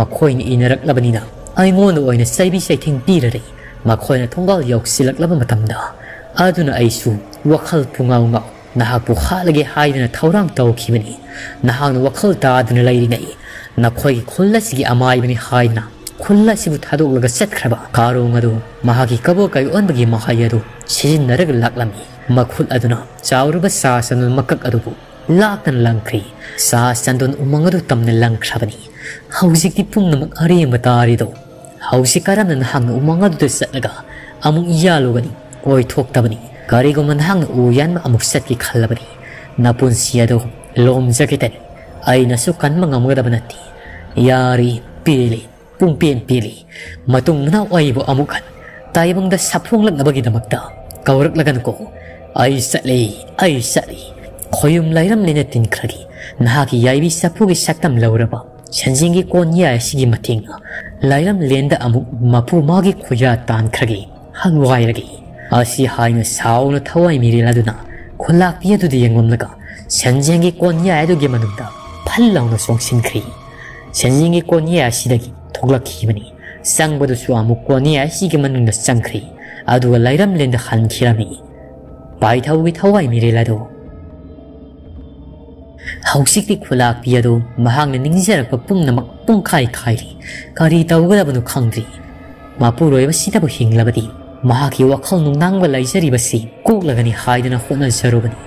ꯃꯈꯣꯏꯅ ꯏꯟꯅꯔꯛꯂꯕꯅꯤꯅ ꯑꯩꯉꯣꯟꯗ ꯑꯣꯏꯅ ꯆꯩꯕꯤ ꯆꯩꯊꯦꯡ ꯄꯤꯔꯔꯦ꯫ ꯃꯈꯣꯏꯅ ꯊꯣꯡꯒꯥꯜ ꯌꯧꯁꯤꯜꯂꯛꯂꯕ ꯃꯇꯝꯗ ꯑꯗꯨꯅ ꯑꯩꯁꯨ ꯋꯥꯈꯜ ꯄꯨꯡꯉꯥꯎ ꯉꯥꯎ ꯅꯍꯥꯛꯄꯨ ꯍꯥꯠꯂꯒꯦ ꯍꯥꯏꯗꯨꯅ ꯊꯧꯔꯥꯡ ꯇꯧꯈꯤꯕꯅꯤ꯫ ꯅꯍꯥꯛꯅ ꯋꯥꯈꯜ ꯇꯥꯗꯨꯅ ꯂꯩꯔꯤꯉꯩ ꯅꯈꯣꯏꯒꯤ ꯈꯨꯜ ꯑꯁꯤꯒꯤ ꯑꯃꯥꯏꯕꯅꯤ ꯍꯥꯏꯗꯨꯅ ꯈꯨꯜ ꯑꯁꯤꯕꯨ ꯊꯥꯗꯣꯛꯂꯒ ꯆꯠꯈ꯭ꯔꯕ ꯀꯥꯔꯣꯡ ꯑꯗꯨ ꯃꯍꯥꯛꯀꯤ ꯀꯕꯣꯛ ꯀꯥꯏ ꯑꯣꯟꯕꯒꯤ ꯃꯍꯩ ꯑꯗꯨ ꯁꯤꯖꯤꯟꯅꯔꯒ ꯂꯥꯛꯂꯝꯃꯤ꯫ ꯃꯈꯨꯠ ꯑꯗꯨꯅ ꯆꯥꯎꯔꯕ ꯁꯥ ꯁꯟꯗꯣꯟ ꯃꯀꯛ ꯑꯗꯨꯕꯨ ꯂꯥꯛꯇꯅ ꯂꯪꯈ꯭ꯔꯤ꯫ ꯁꯥ ꯁꯟꯗꯣꯟ ꯎꯃꯪ ꯑꯗꯨ ꯇꯝꯅ ꯂꯪꯈ꯭ꯔꯕꯅꯤ꯫ ꯍꯧꯖꯤꯛꯇꯤ ꯄꯨꯝꯅꯃꯛ ꯑꯔꯦꯝꯕ ꯇꯥꯔꯤꯗꯣ꯫ ꯍꯧꯖꯤꯛ ꯀꯔꯝꯅ ꯅꯍꯥꯛꯅ ꯎꯃꯪ ꯑꯗꯨꯗ ꯆꯠꯂꯒ ꯑꯃꯨꯛ ꯌꯥꯜꯂꯨꯒꯅꯤ? ꯑꯣꯏꯊꯣꯛꯇꯕꯅꯤ꯫ ꯀꯔꯤꯒꯨꯝꯕ ꯅꯍꯥꯛꯅ ꯎ ꯌꯥꯟꯕ ꯑꯃꯨꯛ ꯆꯠꯀꯦ ꯈꯜꯂꯕꯗꯤ ꯅꯄꯨꯟꯁꯤ ꯑꯗꯨ ꯂꯣꯝꯖꯈꯤꯗꯅꯤ꯫ ꯑꯩꯅꯁꯨ ꯀꯟꯕ ꯉꯝꯒꯗꯕ ꯅꯠꯇꯦ꯫ ꯌꯥꯔꯤ, ꯄꯦꯜꯂꯤ, ꯄꯨꯡꯄꯦꯟ ꯄꯦꯜꯂꯤ꯫ ꯃꯇꯨꯡ ꯃꯅꯥꯎ ꯑꯩꯕꯨ ꯑꯃꯨꯛ ꯍꯟ ꯇꯥꯏꯕꯪꯗ ꯁꯥꯐꯣꯡꯂꯛꯅꯕꯒꯤꯗꯃꯛꯇ ꯀꯧꯔꯛꯂꯒꯅꯨꯀꯣ꯫ ꯑꯩ ꯆꯠꯂꯤ, ꯑꯩ ꯆꯠꯂꯤ꯫ ꯈꯣꯌꯨꯝ ꯂꯥꯏꯔꯝꯂꯦꯅ ꯇꯤꯟꯈ꯭ꯔꯒꯦ꯫ ꯅꯍꯥꯛꯀꯤ ꯌꯥꯏꯕꯤ ꯆꯐꯨꯒꯤ ꯁꯛꯇꯝ ꯂꯧꯔꯕ ꯁꯟꯖꯦꯡꯒꯤ ꯀꯣꯟꯌꯥꯏ ꯑꯁꯤꯒꯤ ꯃꯇꯦꯡꯅ ꯂꯥꯏꯔꯝꯂꯦꯟꯗ ꯑꯃꯨꯛ ꯃꯄꯨ ꯃꯥꯒꯤ ꯈꯨꯌꯥ ꯇꯥꯟꯈ꯭ꯔꯒꯦ꯫ ꯍꯪꯋꯥꯏꯔꯒꯦ꯫ ꯑꯁꯤ ꯍꯥꯏꯅ ꯁꯥꯎꯅ ꯊꯋꯥꯏ ꯃꯤꯔꯦꯜ ꯑꯗꯨꯅ ꯈꯨꯂꯥꯛꯄꯤ ꯑꯗꯨꯗ ꯌꯦꯡꯂꯝꯂꯒ ꯁꯟꯖꯦꯡꯒꯤ ꯀꯣꯟꯌꯥꯏ ꯑꯗꯨꯒꯤ ꯃꯅꯨꯡꯗ ꯐꯜ ꯂꯥꯎꯅ ꯆꯣꯡꯁꯤꯟꯈ꯭ꯔꯤ꯫ ꯁꯟꯖꯦꯡꯒꯤ ꯀꯣꯟꯌꯥꯏ ꯑꯁꯤꯗꯒꯤ ꯊꯣꯛꯂꯛꯈꯤꯕꯅꯤ꯫ ꯆꯪꯕꯗꯨꯁꯨ ꯑꯃꯨꯛ ꯀꯣꯟꯌꯥꯏ ꯑꯁꯤꯒꯤ ꯃꯅꯨꯡꯗ ꯆꯪꯈ꯭ꯔꯤ꯫ ꯑꯗꯨꯒ ꯂꯥꯏꯔꯝꯂꯦꯟꯗ ꯍꯟꯈꯤꯔꯝꯃꯤ꯫ ꯄꯥꯏꯊꯧꯒꯤ ꯊꯋꯥꯏ ꯃꯤꯔꯦꯜ ꯑꯗꯨ꯫ ꯍꯧꯖꯤꯛꯇꯤ ꯈꯨꯂꯥꯛꯄꯤ ꯑꯗꯨ ꯃꯍꯥꯛꯅ ꯅꯤꯡꯖꯔꯛꯄ ꯄꯨꯝꯅꯃꯛ ꯄꯨꯡꯈꯥꯏ ꯈꯥꯏꯔꯤ꯫ ꯀꯔꯤ ꯇꯧꯒꯗꯕꯅꯣ ꯈꯪꯗ꯭ꯔꯤ꯫ ꯃꯄꯨꯔꯣꯏꯕꯁꯤꯗꯕꯨ ꯍꯤꯡꯂꯕꯗꯤ ꯃꯍꯥꯛꯀꯤ ꯋꯥꯈꯜ ꯅꯨꯡꯅꯥꯡꯕ ꯂꯩꯖꯔꯤꯕꯁꯤ ꯀꯣꯛꯂꯒꯅꯤ ꯍꯥꯏꯗꯨꯅ ꯍꯣꯠꯅꯖꯔꯨꯕꯅꯤ꯫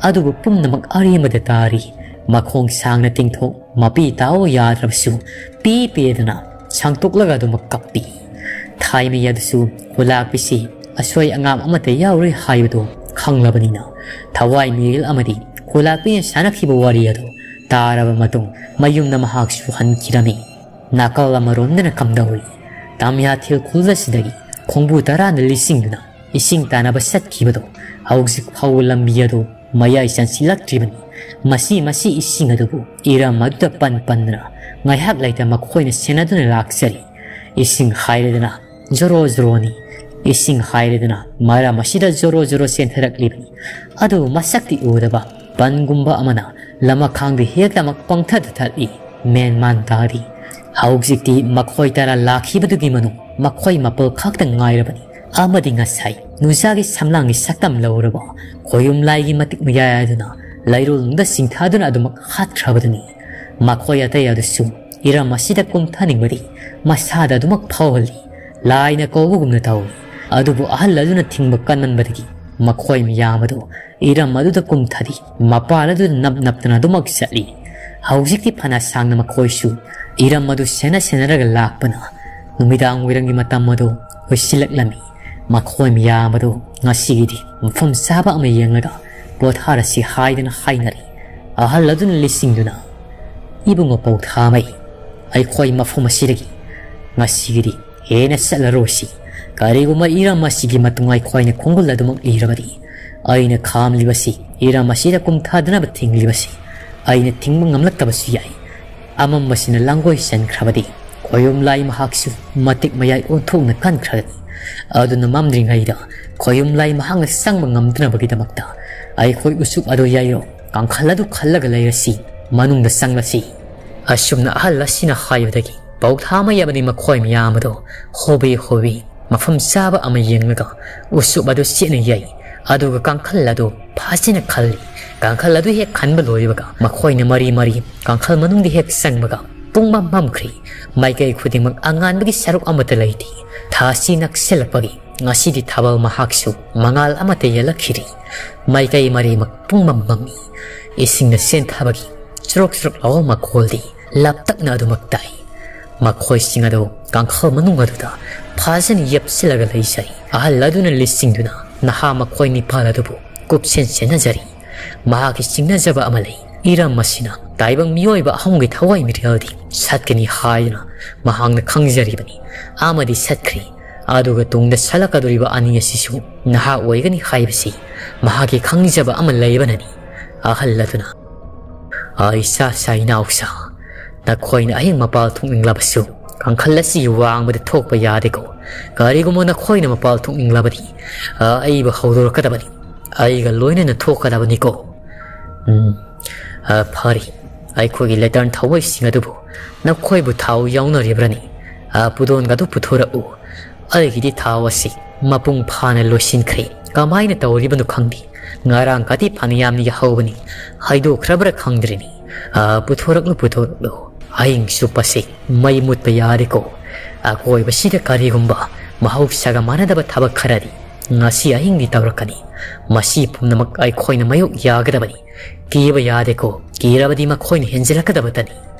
ꯑꯗꯨꯕꯨ ꯄꯨꯝꯅꯃꯛ ꯑꯔꯦꯝꯕꯗ ꯇꯥꯔꯤ꯫ ꯃꯈꯣꯡ ꯁꯥꯡꯅ ꯇꯤꯡꯊꯣꯛ ꯃꯄꯤ ꯇꯥꯎ ꯌꯥꯗ꯭ꯔꯕꯁꯨ ꯄꯤ ꯄꯦꯗꯅ ꯁꯥꯡꯇꯣꯛꯂꯒ ꯑꯗꯨꯃꯛ ꯀꯞꯄꯤ꯫ ꯊꯥꯏꯃꯩ ꯑꯗꯨꯁꯨ ꯈꯨꯂꯥꯛꯄꯤꯁꯤ ꯑꯁꯣꯏ ꯑꯉꯥꯝ ꯑꯃꯠꯇ ꯌꯥꯎꯔꯣꯏ ꯍꯥꯏꯕꯗꯨ ꯈꯪꯂꯕꯅꯤꯅ ꯊꯋꯥꯏ ꯃꯤꯔꯦꯜ ꯑꯃꯗꯤ ꯈꯨꯂꯥꯛꯄꯤꯅ ꯁꯥꯟꯅꯈꯤꯕ ꯋꯥꯔꯤ ꯑꯗꯨ ꯇꯥꯔꯕ ꯃꯇꯨꯡ ꯃꯌꯨꯝꯗ ꯃꯍꯥꯛꯁꯨ ꯍꯟꯈꯤꯔꯝꯃꯤ꯫ ꯅꯥꯀꯜ ꯑꯃꯔꯣꯝꯗꯅ ꯀꯝꯗꯧꯔꯤ? ꯇꯥꯃꯤꯌꯥꯊꯤꯜ ꯈꯨꯜ ꯑꯁꯤꯗꯒꯤ ꯈꯣꯡꯕꯨ ꯇꯔꯥꯅ ꯂꯤꯁꯤꯡꯗꯨꯅ ꯏꯁꯤꯡ ꯇꯥꯅꯕ ꯆꯠꯈꯤꯕꯗꯣ ꯍꯧꯖꯤꯛ ꯐꯥꯎꯕ ꯂꯝꯕꯤ ꯑꯗꯨ ꯃꯌꯥꯏ ꯆꯟꯁꯤꯜꯂꯛꯇ꯭ꯔꯤꯕꯅꯤ꯫ ꯃꯁꯤ, ꯃꯁꯤ ꯏꯁꯤꯡ ꯑꯗꯨꯕꯨ ꯏꯔꯝ ꯑꯗꯨꯗ ꯄꯟ ꯄꯟꯗꯨꯅ ꯉꯥꯏꯍꯥꯛ ꯂꯩꯇ ꯃꯈꯣꯏꯅ ꯁꯦꯟꯅꯗꯨꯅ ꯂꯥꯛꯆꯔꯤ꯫ ꯏꯁꯤꯡ ꯍꯥꯏꯔꯗꯅ ꯖꯣꯔꯣ ꯖꯣꯔꯣꯅꯤ꯫ ꯏꯁꯤꯡ ꯍꯥꯏꯔꯗꯅ ꯃꯔꯝ ꯑꯁꯤꯗ ꯖꯣꯔꯣ ꯖꯣꯔꯣ ꯆꯦꯟꯊꯔꯛꯂꯤꯕꯅꯤ꯫ ꯑꯗꯨꯕꯨ ꯃꯁꯛꯇꯤ ꯎꯗꯕ ꯄꯟꯒꯨꯝꯕ ꯑꯃꯅ ꯂꯃꯈꯥꯡꯗ ꯍꯦꯛꯇꯃꯛ ꯄꯪꯊꯠ ꯊꯠꯂꯤ꯫ ꯃꯦꯟ ꯃꯥꯟ ꯇꯥꯗꯦ꯫ ꯍꯧꯖꯤꯛꯇꯤ ꯃꯈꯣꯏ ꯇꯔꯥ ꯂꯥꯛꯈꯤꯕꯗꯨꯒꯤ ꯃꯅꯨꯡ ꯃꯈꯣꯏ ꯃꯥꯄꯜ ꯈꯛꯇ ꯉꯥꯏꯔꯕꯅꯤ꯫ ꯑꯃꯗꯤ ꯉꯁꯥꯏ ꯅꯨꯡꯖꯥꯒꯤ ꯁꯝꯂꯥꯡꯒꯤ ꯁꯛꯇꯝ ꯂꯧꯔꯕ ꯈꯣꯌꯨꯝ ꯂꯥꯏꯒꯤ ꯃꯇꯤꯛ ꯃꯌꯥꯏ ꯑꯗꯨꯅ ꯂꯩꯔꯣꯜꯅꯨꯡꯗ ꯆꯤꯡꯊꯗꯨꯅ ꯑꯗꯨꯃꯛ ꯍꯥꯠꯈ꯭ꯔꯕꯗꯨꯅꯤ꯫ ꯃꯈꯣꯏ ꯑꯇꯩ ꯑꯗꯨꯁꯨ ꯏꯔꯝ ꯑꯁꯤꯗ ꯀꯨꯝꯊꯅꯤꯡꯕꯗꯤ ꯃꯁꯥꯗ ꯑꯗꯨꯃꯛ ꯐꯥꯎꯍꯜꯂꯤ꯫ ꯂꯥꯏꯅ ꯀꯧꯕꯒꯨꯝꯅ ꯇꯧꯏ꯫ ꯑꯗꯨꯕꯨ ꯑꯍꯜ ꯑꯗꯨꯅ ꯊꯤꯡꯕ ꯀꯟꯃꯟꯕꯗꯒꯤ ꯃꯈꯣꯏ ꯃꯌꯥꯝ ꯑꯗꯨ ꯏꯔꯝ ꯑꯗꯨꯗ ꯀꯨꯝꯊꯔꯤ꯫ ꯃꯄꯥꯜ ꯑꯗꯨꯗ ꯅꯞ ꯅꯞꯇꯅ ꯑꯗꯨꯃꯛ ꯆꯠꯂꯤ꯫ ꯍꯧꯖꯤꯛꯇꯤ ꯐꯅ ꯁꯥꯡꯅ ꯃꯈꯣꯏꯁꯨ ꯏꯔꯝ ꯑꯗꯨ ꯁꯦꯟꯅ ꯁꯦꯟꯅꯔꯒ ꯂꯥꯛꯄꯅ ꯅꯨꯃꯤꯗꯥꯡ ꯋꯥꯏꯔꯝꯒꯤ ꯃꯇꯝ ꯑꯗꯨ ꯑꯣꯏꯁꯤꯜꯂꯛꯂꯝꯃꯤ꯫ ꯃꯈꯣꯏ ꯃꯌꯥꯝ ꯑꯗꯨ ꯉꯁꯤꯒꯤꯗꯤ ꯃꯐꯝ ꯆꯥꯕ ꯑꯃ ꯌꯦꯡꯂꯒ ꯄꯣꯊꯥꯔꯁꯤ ꯍꯥꯏꯗꯅ ꯍꯥꯏꯅꯔꯤ꯫ ꯑꯍꯜ ꯑꯗꯨꯅ ꯂꯤꯁꯤꯡꯗꯨꯅ, "ꯏꯕꯨꯡꯉꯣ ꯄꯧꯊꯥꯃꯩ, ꯑꯩꯈꯣꯏ ꯃꯐꯝ ꯑꯁꯤꯗꯒꯤ ꯉꯁꯤꯒꯤꯗꯤ ꯍꯦꯟꯅ ꯆꯠꯂꯔꯣꯏꯁꯤ꯫ ꯀꯔꯤꯒꯨꯝꯕ ꯏꯔꯝ ꯑꯁꯤꯒꯤ ꯃꯇꯨꯡ ꯑꯩꯈꯣꯏꯅ ꯈꯣꯡꯒꯨꯜ ꯑꯗꯨꯃꯛ ꯏꯔꯕꯗꯤ, ꯑꯩꯅ ꯈꯥꯝꯂꯤꯕꯁꯤ ꯏꯔꯝ ꯑꯁꯤꯗ ꯀꯨꯝꯊꯗꯅꯕ ꯊꯤꯡꯂꯤꯕꯁꯤ ꯑꯩꯅ ꯊꯤꯡꯕ ꯉꯝꯂꯛꯇꯕꯁꯨ ꯌꯥꯏ꯫ ꯑꯃꯝꯕꯁꯤꯅ ꯂꯥꯡꯒꯣꯏ ꯆꯟꯈ꯭ꯔꯕꯗꯤ ꯈꯣꯌꯨꯝ ꯂꯥꯏ ꯃꯍꯥꯛꯁꯨ ꯃꯇꯤꯛ ꯃꯌꯥꯏ ꯑꯣꯟꯊꯣꯛꯅ ꯀꯟꯈ꯭ꯔꯒꯅꯤ꯫ ꯑꯗꯨꯅ ꯃꯝꯗ꯭ꯔꯤꯉꯩꯗ ꯈꯣꯌꯨꯝ ꯂꯥꯏ ꯃꯍꯥꯛꯅ ꯆꯪꯕ ꯉꯝꯗꯅꯕꯒꯤꯗꯃꯛꯇ ꯑꯩꯈꯣꯏ ꯎꯆꯨꯞ ꯑꯗꯨ ꯌꯥꯏꯔꯣ, ꯀꯥꯡꯈꯜ ꯑꯗꯨ ꯈꯜꯂꯒ ꯂꯩꯔꯁꯤ, ꯃꯅꯨꯡꯗ ꯆꯪꯂꯁꯤ꯫" ꯑꯁꯨꯝꯅ ꯑꯍꯜ ꯑꯁꯤꯅ ꯍꯥꯏꯕꯗꯒꯤ ꯄꯧꯊꯥꯃꯩ ꯑꯃꯗꯤ ꯃꯈꯣꯏ ꯃꯌꯥꯝ ꯑꯗꯨ ꯍꯣꯕꯦ ꯍꯣꯕꯦ ꯃꯐꯝ ꯆꯥꯕ ꯑꯃ ꯌꯦꯡꯂꯒ ꯎꯁꯨꯞ ꯑꯗꯨ ꯆꯦꯠꯅ ꯌꯩ꯫ ꯑꯗꯨꯒ ꯀꯥꯡꯈꯜ ꯑꯗꯨ ꯐꯖꯅ ꯈꯜꯂꯤ꯫ ꯀꯥꯡꯈꯜ ꯑꯗꯨ ꯍꯦꯛ ꯈꯟꯕ ꯂꯣꯏꯕꯒ ꯃꯈꯣꯏꯅ ꯃꯔꯤ ꯃꯔꯤ ꯀꯥꯡꯈꯜ ꯃꯅꯨꯡꯗ ꯍꯦꯛ ꯆꯪꯕꯒ ꯄꯨꯡꯃꯝ ꯃꯝꯈ꯭ꯔꯤ꯫ ꯃꯥꯏꯀꯩ ꯈꯨꯗꯤꯡꯃꯛ ꯑꯉꯥꯟꯕꯒꯤ ꯁꯔꯨꯛ ꯑꯃꯠꯇ ꯂꯩꯇꯦ꯫ ꯊꯥꯁꯤ ꯅꯛꯁꯤꯜꯂꯛꯄꯒꯤ ꯉꯁꯤꯗꯤ ꯊꯥꯕꯜ ꯃꯍꯥꯛꯁꯨ ꯃꯉꯥꯜ ꯑꯃꯠꯇ ꯌꯦꯜꯂꯛꯈꯤꯗꯦ꯫ ꯃꯥꯏꯀꯩ ꯃꯔꯤꯃꯛ ꯄꯨꯡꯃꯝ ꯃꯝꯃꯤ꯫ ꯏꯁꯤꯡꯅ ꯆꯦꯟꯊꯕꯒꯤ ꯆꯨꯔꯨꯛ ꯆꯨꯔꯨꯛ ꯂꯥꯎꯕ ꯃꯈꯣꯜꯗꯤ ꯂꯥꯞꯇꯛꯅ ꯑꯗꯨꯃꯛ ꯇꯥꯏ꯫ ꯃꯈꯣꯏꯁꯤꯡ ꯑꯗꯨ ꯀꯥꯡꯈꯜ ꯃꯅꯨꯡ ꯑꯗꯨꯗ ꯐꯖꯅ ꯌꯦꯞꯁꯤꯜꯂꯒ ꯂꯩꯖꯩ꯫ ꯑꯍꯜ ꯑꯗꯨꯅ ꯂꯤꯁꯤꯡꯗꯨꯅ ꯅꯍꯥ ꯃꯈꯣꯏ ꯅꯤꯄꯥꯜ ꯑꯗꯨꯕꯨ ꯀꯨꯞꯁꯦꯟ ꯁꯦꯟꯅꯖꯔꯤ꯫ ꯃꯍꯥꯛꯀꯤ ꯆꯤꯡꯅꯖꯕ ꯑꯃ ꯂꯩ꯫ ꯏꯔꯝ ꯑꯁꯤꯅ ꯇꯥꯏꯕꯪ ꯃꯤꯑꯣꯏꯕ ꯑꯍꯨꯝꯒꯤ ꯊꯋꯥꯏ ꯃꯤꯔꯦꯜꯗꯤ ꯁꯠꯀꯅꯤ ꯍꯥꯏꯗꯨꯅ ꯃꯍꯥꯛꯅ ꯈꯪꯖꯔꯤꯕꯅꯤ꯫ ꯑꯃꯗꯤ ꯁꯠꯈ꯭ꯔꯦ꯫ ꯑꯗꯨꯒ ꯇꯨꯡꯗ ꯁꯠꯂꯛꯀꯗꯧꯔꯤꯕ ꯑꯅꯤ ꯑꯁꯤꯁꯨ ꯅꯍꯥ ꯑꯣꯏꯒꯅꯤ ꯍꯥꯏꯕꯁꯤ ꯃꯍꯥꯛꯀꯤ ꯈꯪꯖꯕ ꯑꯃ ꯂꯩꯕꯅꯅꯤ꯫ ꯑꯍꯜ ꯑꯗꯨꯅ, "ꯑꯩ ꯏꯆꯥ ꯁꯥ ꯏꯅꯥꯎꯁꯥ, ꯅꯈꯣꯏꯅ ꯑꯍꯤꯡ ꯃꯄꯥꯜ ꯊꯣꯛꯅꯤꯡꯂꯕꯁꯨ ꯀꯥꯡꯈꯜ ꯑꯁꯤꯒꯤ ꯋꯥꯡꯃꯗ ꯊꯣꯛꯄ ꯌꯥꯗꯦꯀꯣ꯫ ꯀꯔꯤꯒꯨꯝꯕ ꯅꯈꯣꯏꯅ ꯃꯄꯥꯜ ꯊꯣꯛꯅꯤꯡꯂꯕꯗꯤ, ꯑ, ꯑꯩꯕꯨ ꯍꯧꯗꯣꯔꯛꯀꯗꯕꯅꯤ꯫ ꯑꯩꯒ ꯂꯣꯏꯅꯅ ꯊꯣꯛꯀꯗꯕꯅꯤꯀꯣ꯫" "ꯎꯝ, ꯑ, ꯐꯔꯦ꯫ ꯑꯩꯈꯣꯏꯒꯤ ꯂꯦꯇꯔꯟ ꯊꯧꯕꯩꯁꯤꯡ ꯑꯗꯨꯕꯨ ꯅꯈꯣꯏꯕꯨ ꯊꯥꯎ ꯌꯥꯎꯅꯔꯤꯕ꯭ꯔꯅꯤ? ꯑ, ꯄꯨꯗꯣꯟꯒꯗꯨ ꯄꯨꯊꯣꯔꯛꯎ꯫ ꯑꯩꯒꯤꯗꯤ ꯊꯥꯎ ꯑꯁꯤ ꯃꯄꯨꯡ ꯐꯥꯅ ꯂꯣꯏꯁꯤꯟꯈ꯭ꯔꯦ꯫ ꯀꯃꯥꯏꯅ ꯇꯧꯔꯤꯕꯅꯣ ꯈꯪꯗꯦ꯫ ꯉꯔꯥꯡ ꯀꯥꯇꯤ ꯐꯅ ꯌꯥꯝꯅ ꯌꯥꯍꯧꯕꯅꯤ, ꯍꯥꯏꯗꯣꯛꯈ꯭ꯔꯕ꯭ꯔꯥ ꯈꯪꯗ꯭ꯔꯤꯅꯤ꯫ ꯑꯥ, ꯄꯨꯊꯣꯔꯛꯂꯨ, ꯄꯨꯊꯣꯔꯛꯂꯨ꯫ ꯑꯍꯤꯡ ꯆꯨꯞꯄꯁꯤ ꯃꯩ ꯃꯨꯠꯄ ꯌꯥꯗꯦꯀꯣ꯫ ꯑꯀꯣꯏꯕꯁꯤꯗ ꯀꯔꯤꯒꯨꯝꯕ ꯃꯍꯧꯁꯥꯒ ꯃꯥꯟꯅꯗꯕ ꯊꯕꯛ ꯈꯔꯗꯤ ꯉꯁꯤ ꯑꯍꯤꯡꯗꯤ ꯇꯧꯔꯛꯀꯅꯤ꯫ ꯃꯁꯤ ꯄꯨꯝꯅꯃꯛ ꯑꯩꯈꯣꯏꯅ ꯃꯥꯌꯣꯛ ꯌꯥꯒꯗꯕꯅꯤ꯫ ꯀꯤꯕ ꯌꯥꯗꯦꯀꯣ, ꯀꯤꯔꯕꯗꯤ ꯃꯈꯣꯏꯅ ꯍꯦꯟꯖꯤꯜꯂꯛꯀꯗꯕꯇꯅꯤ꯫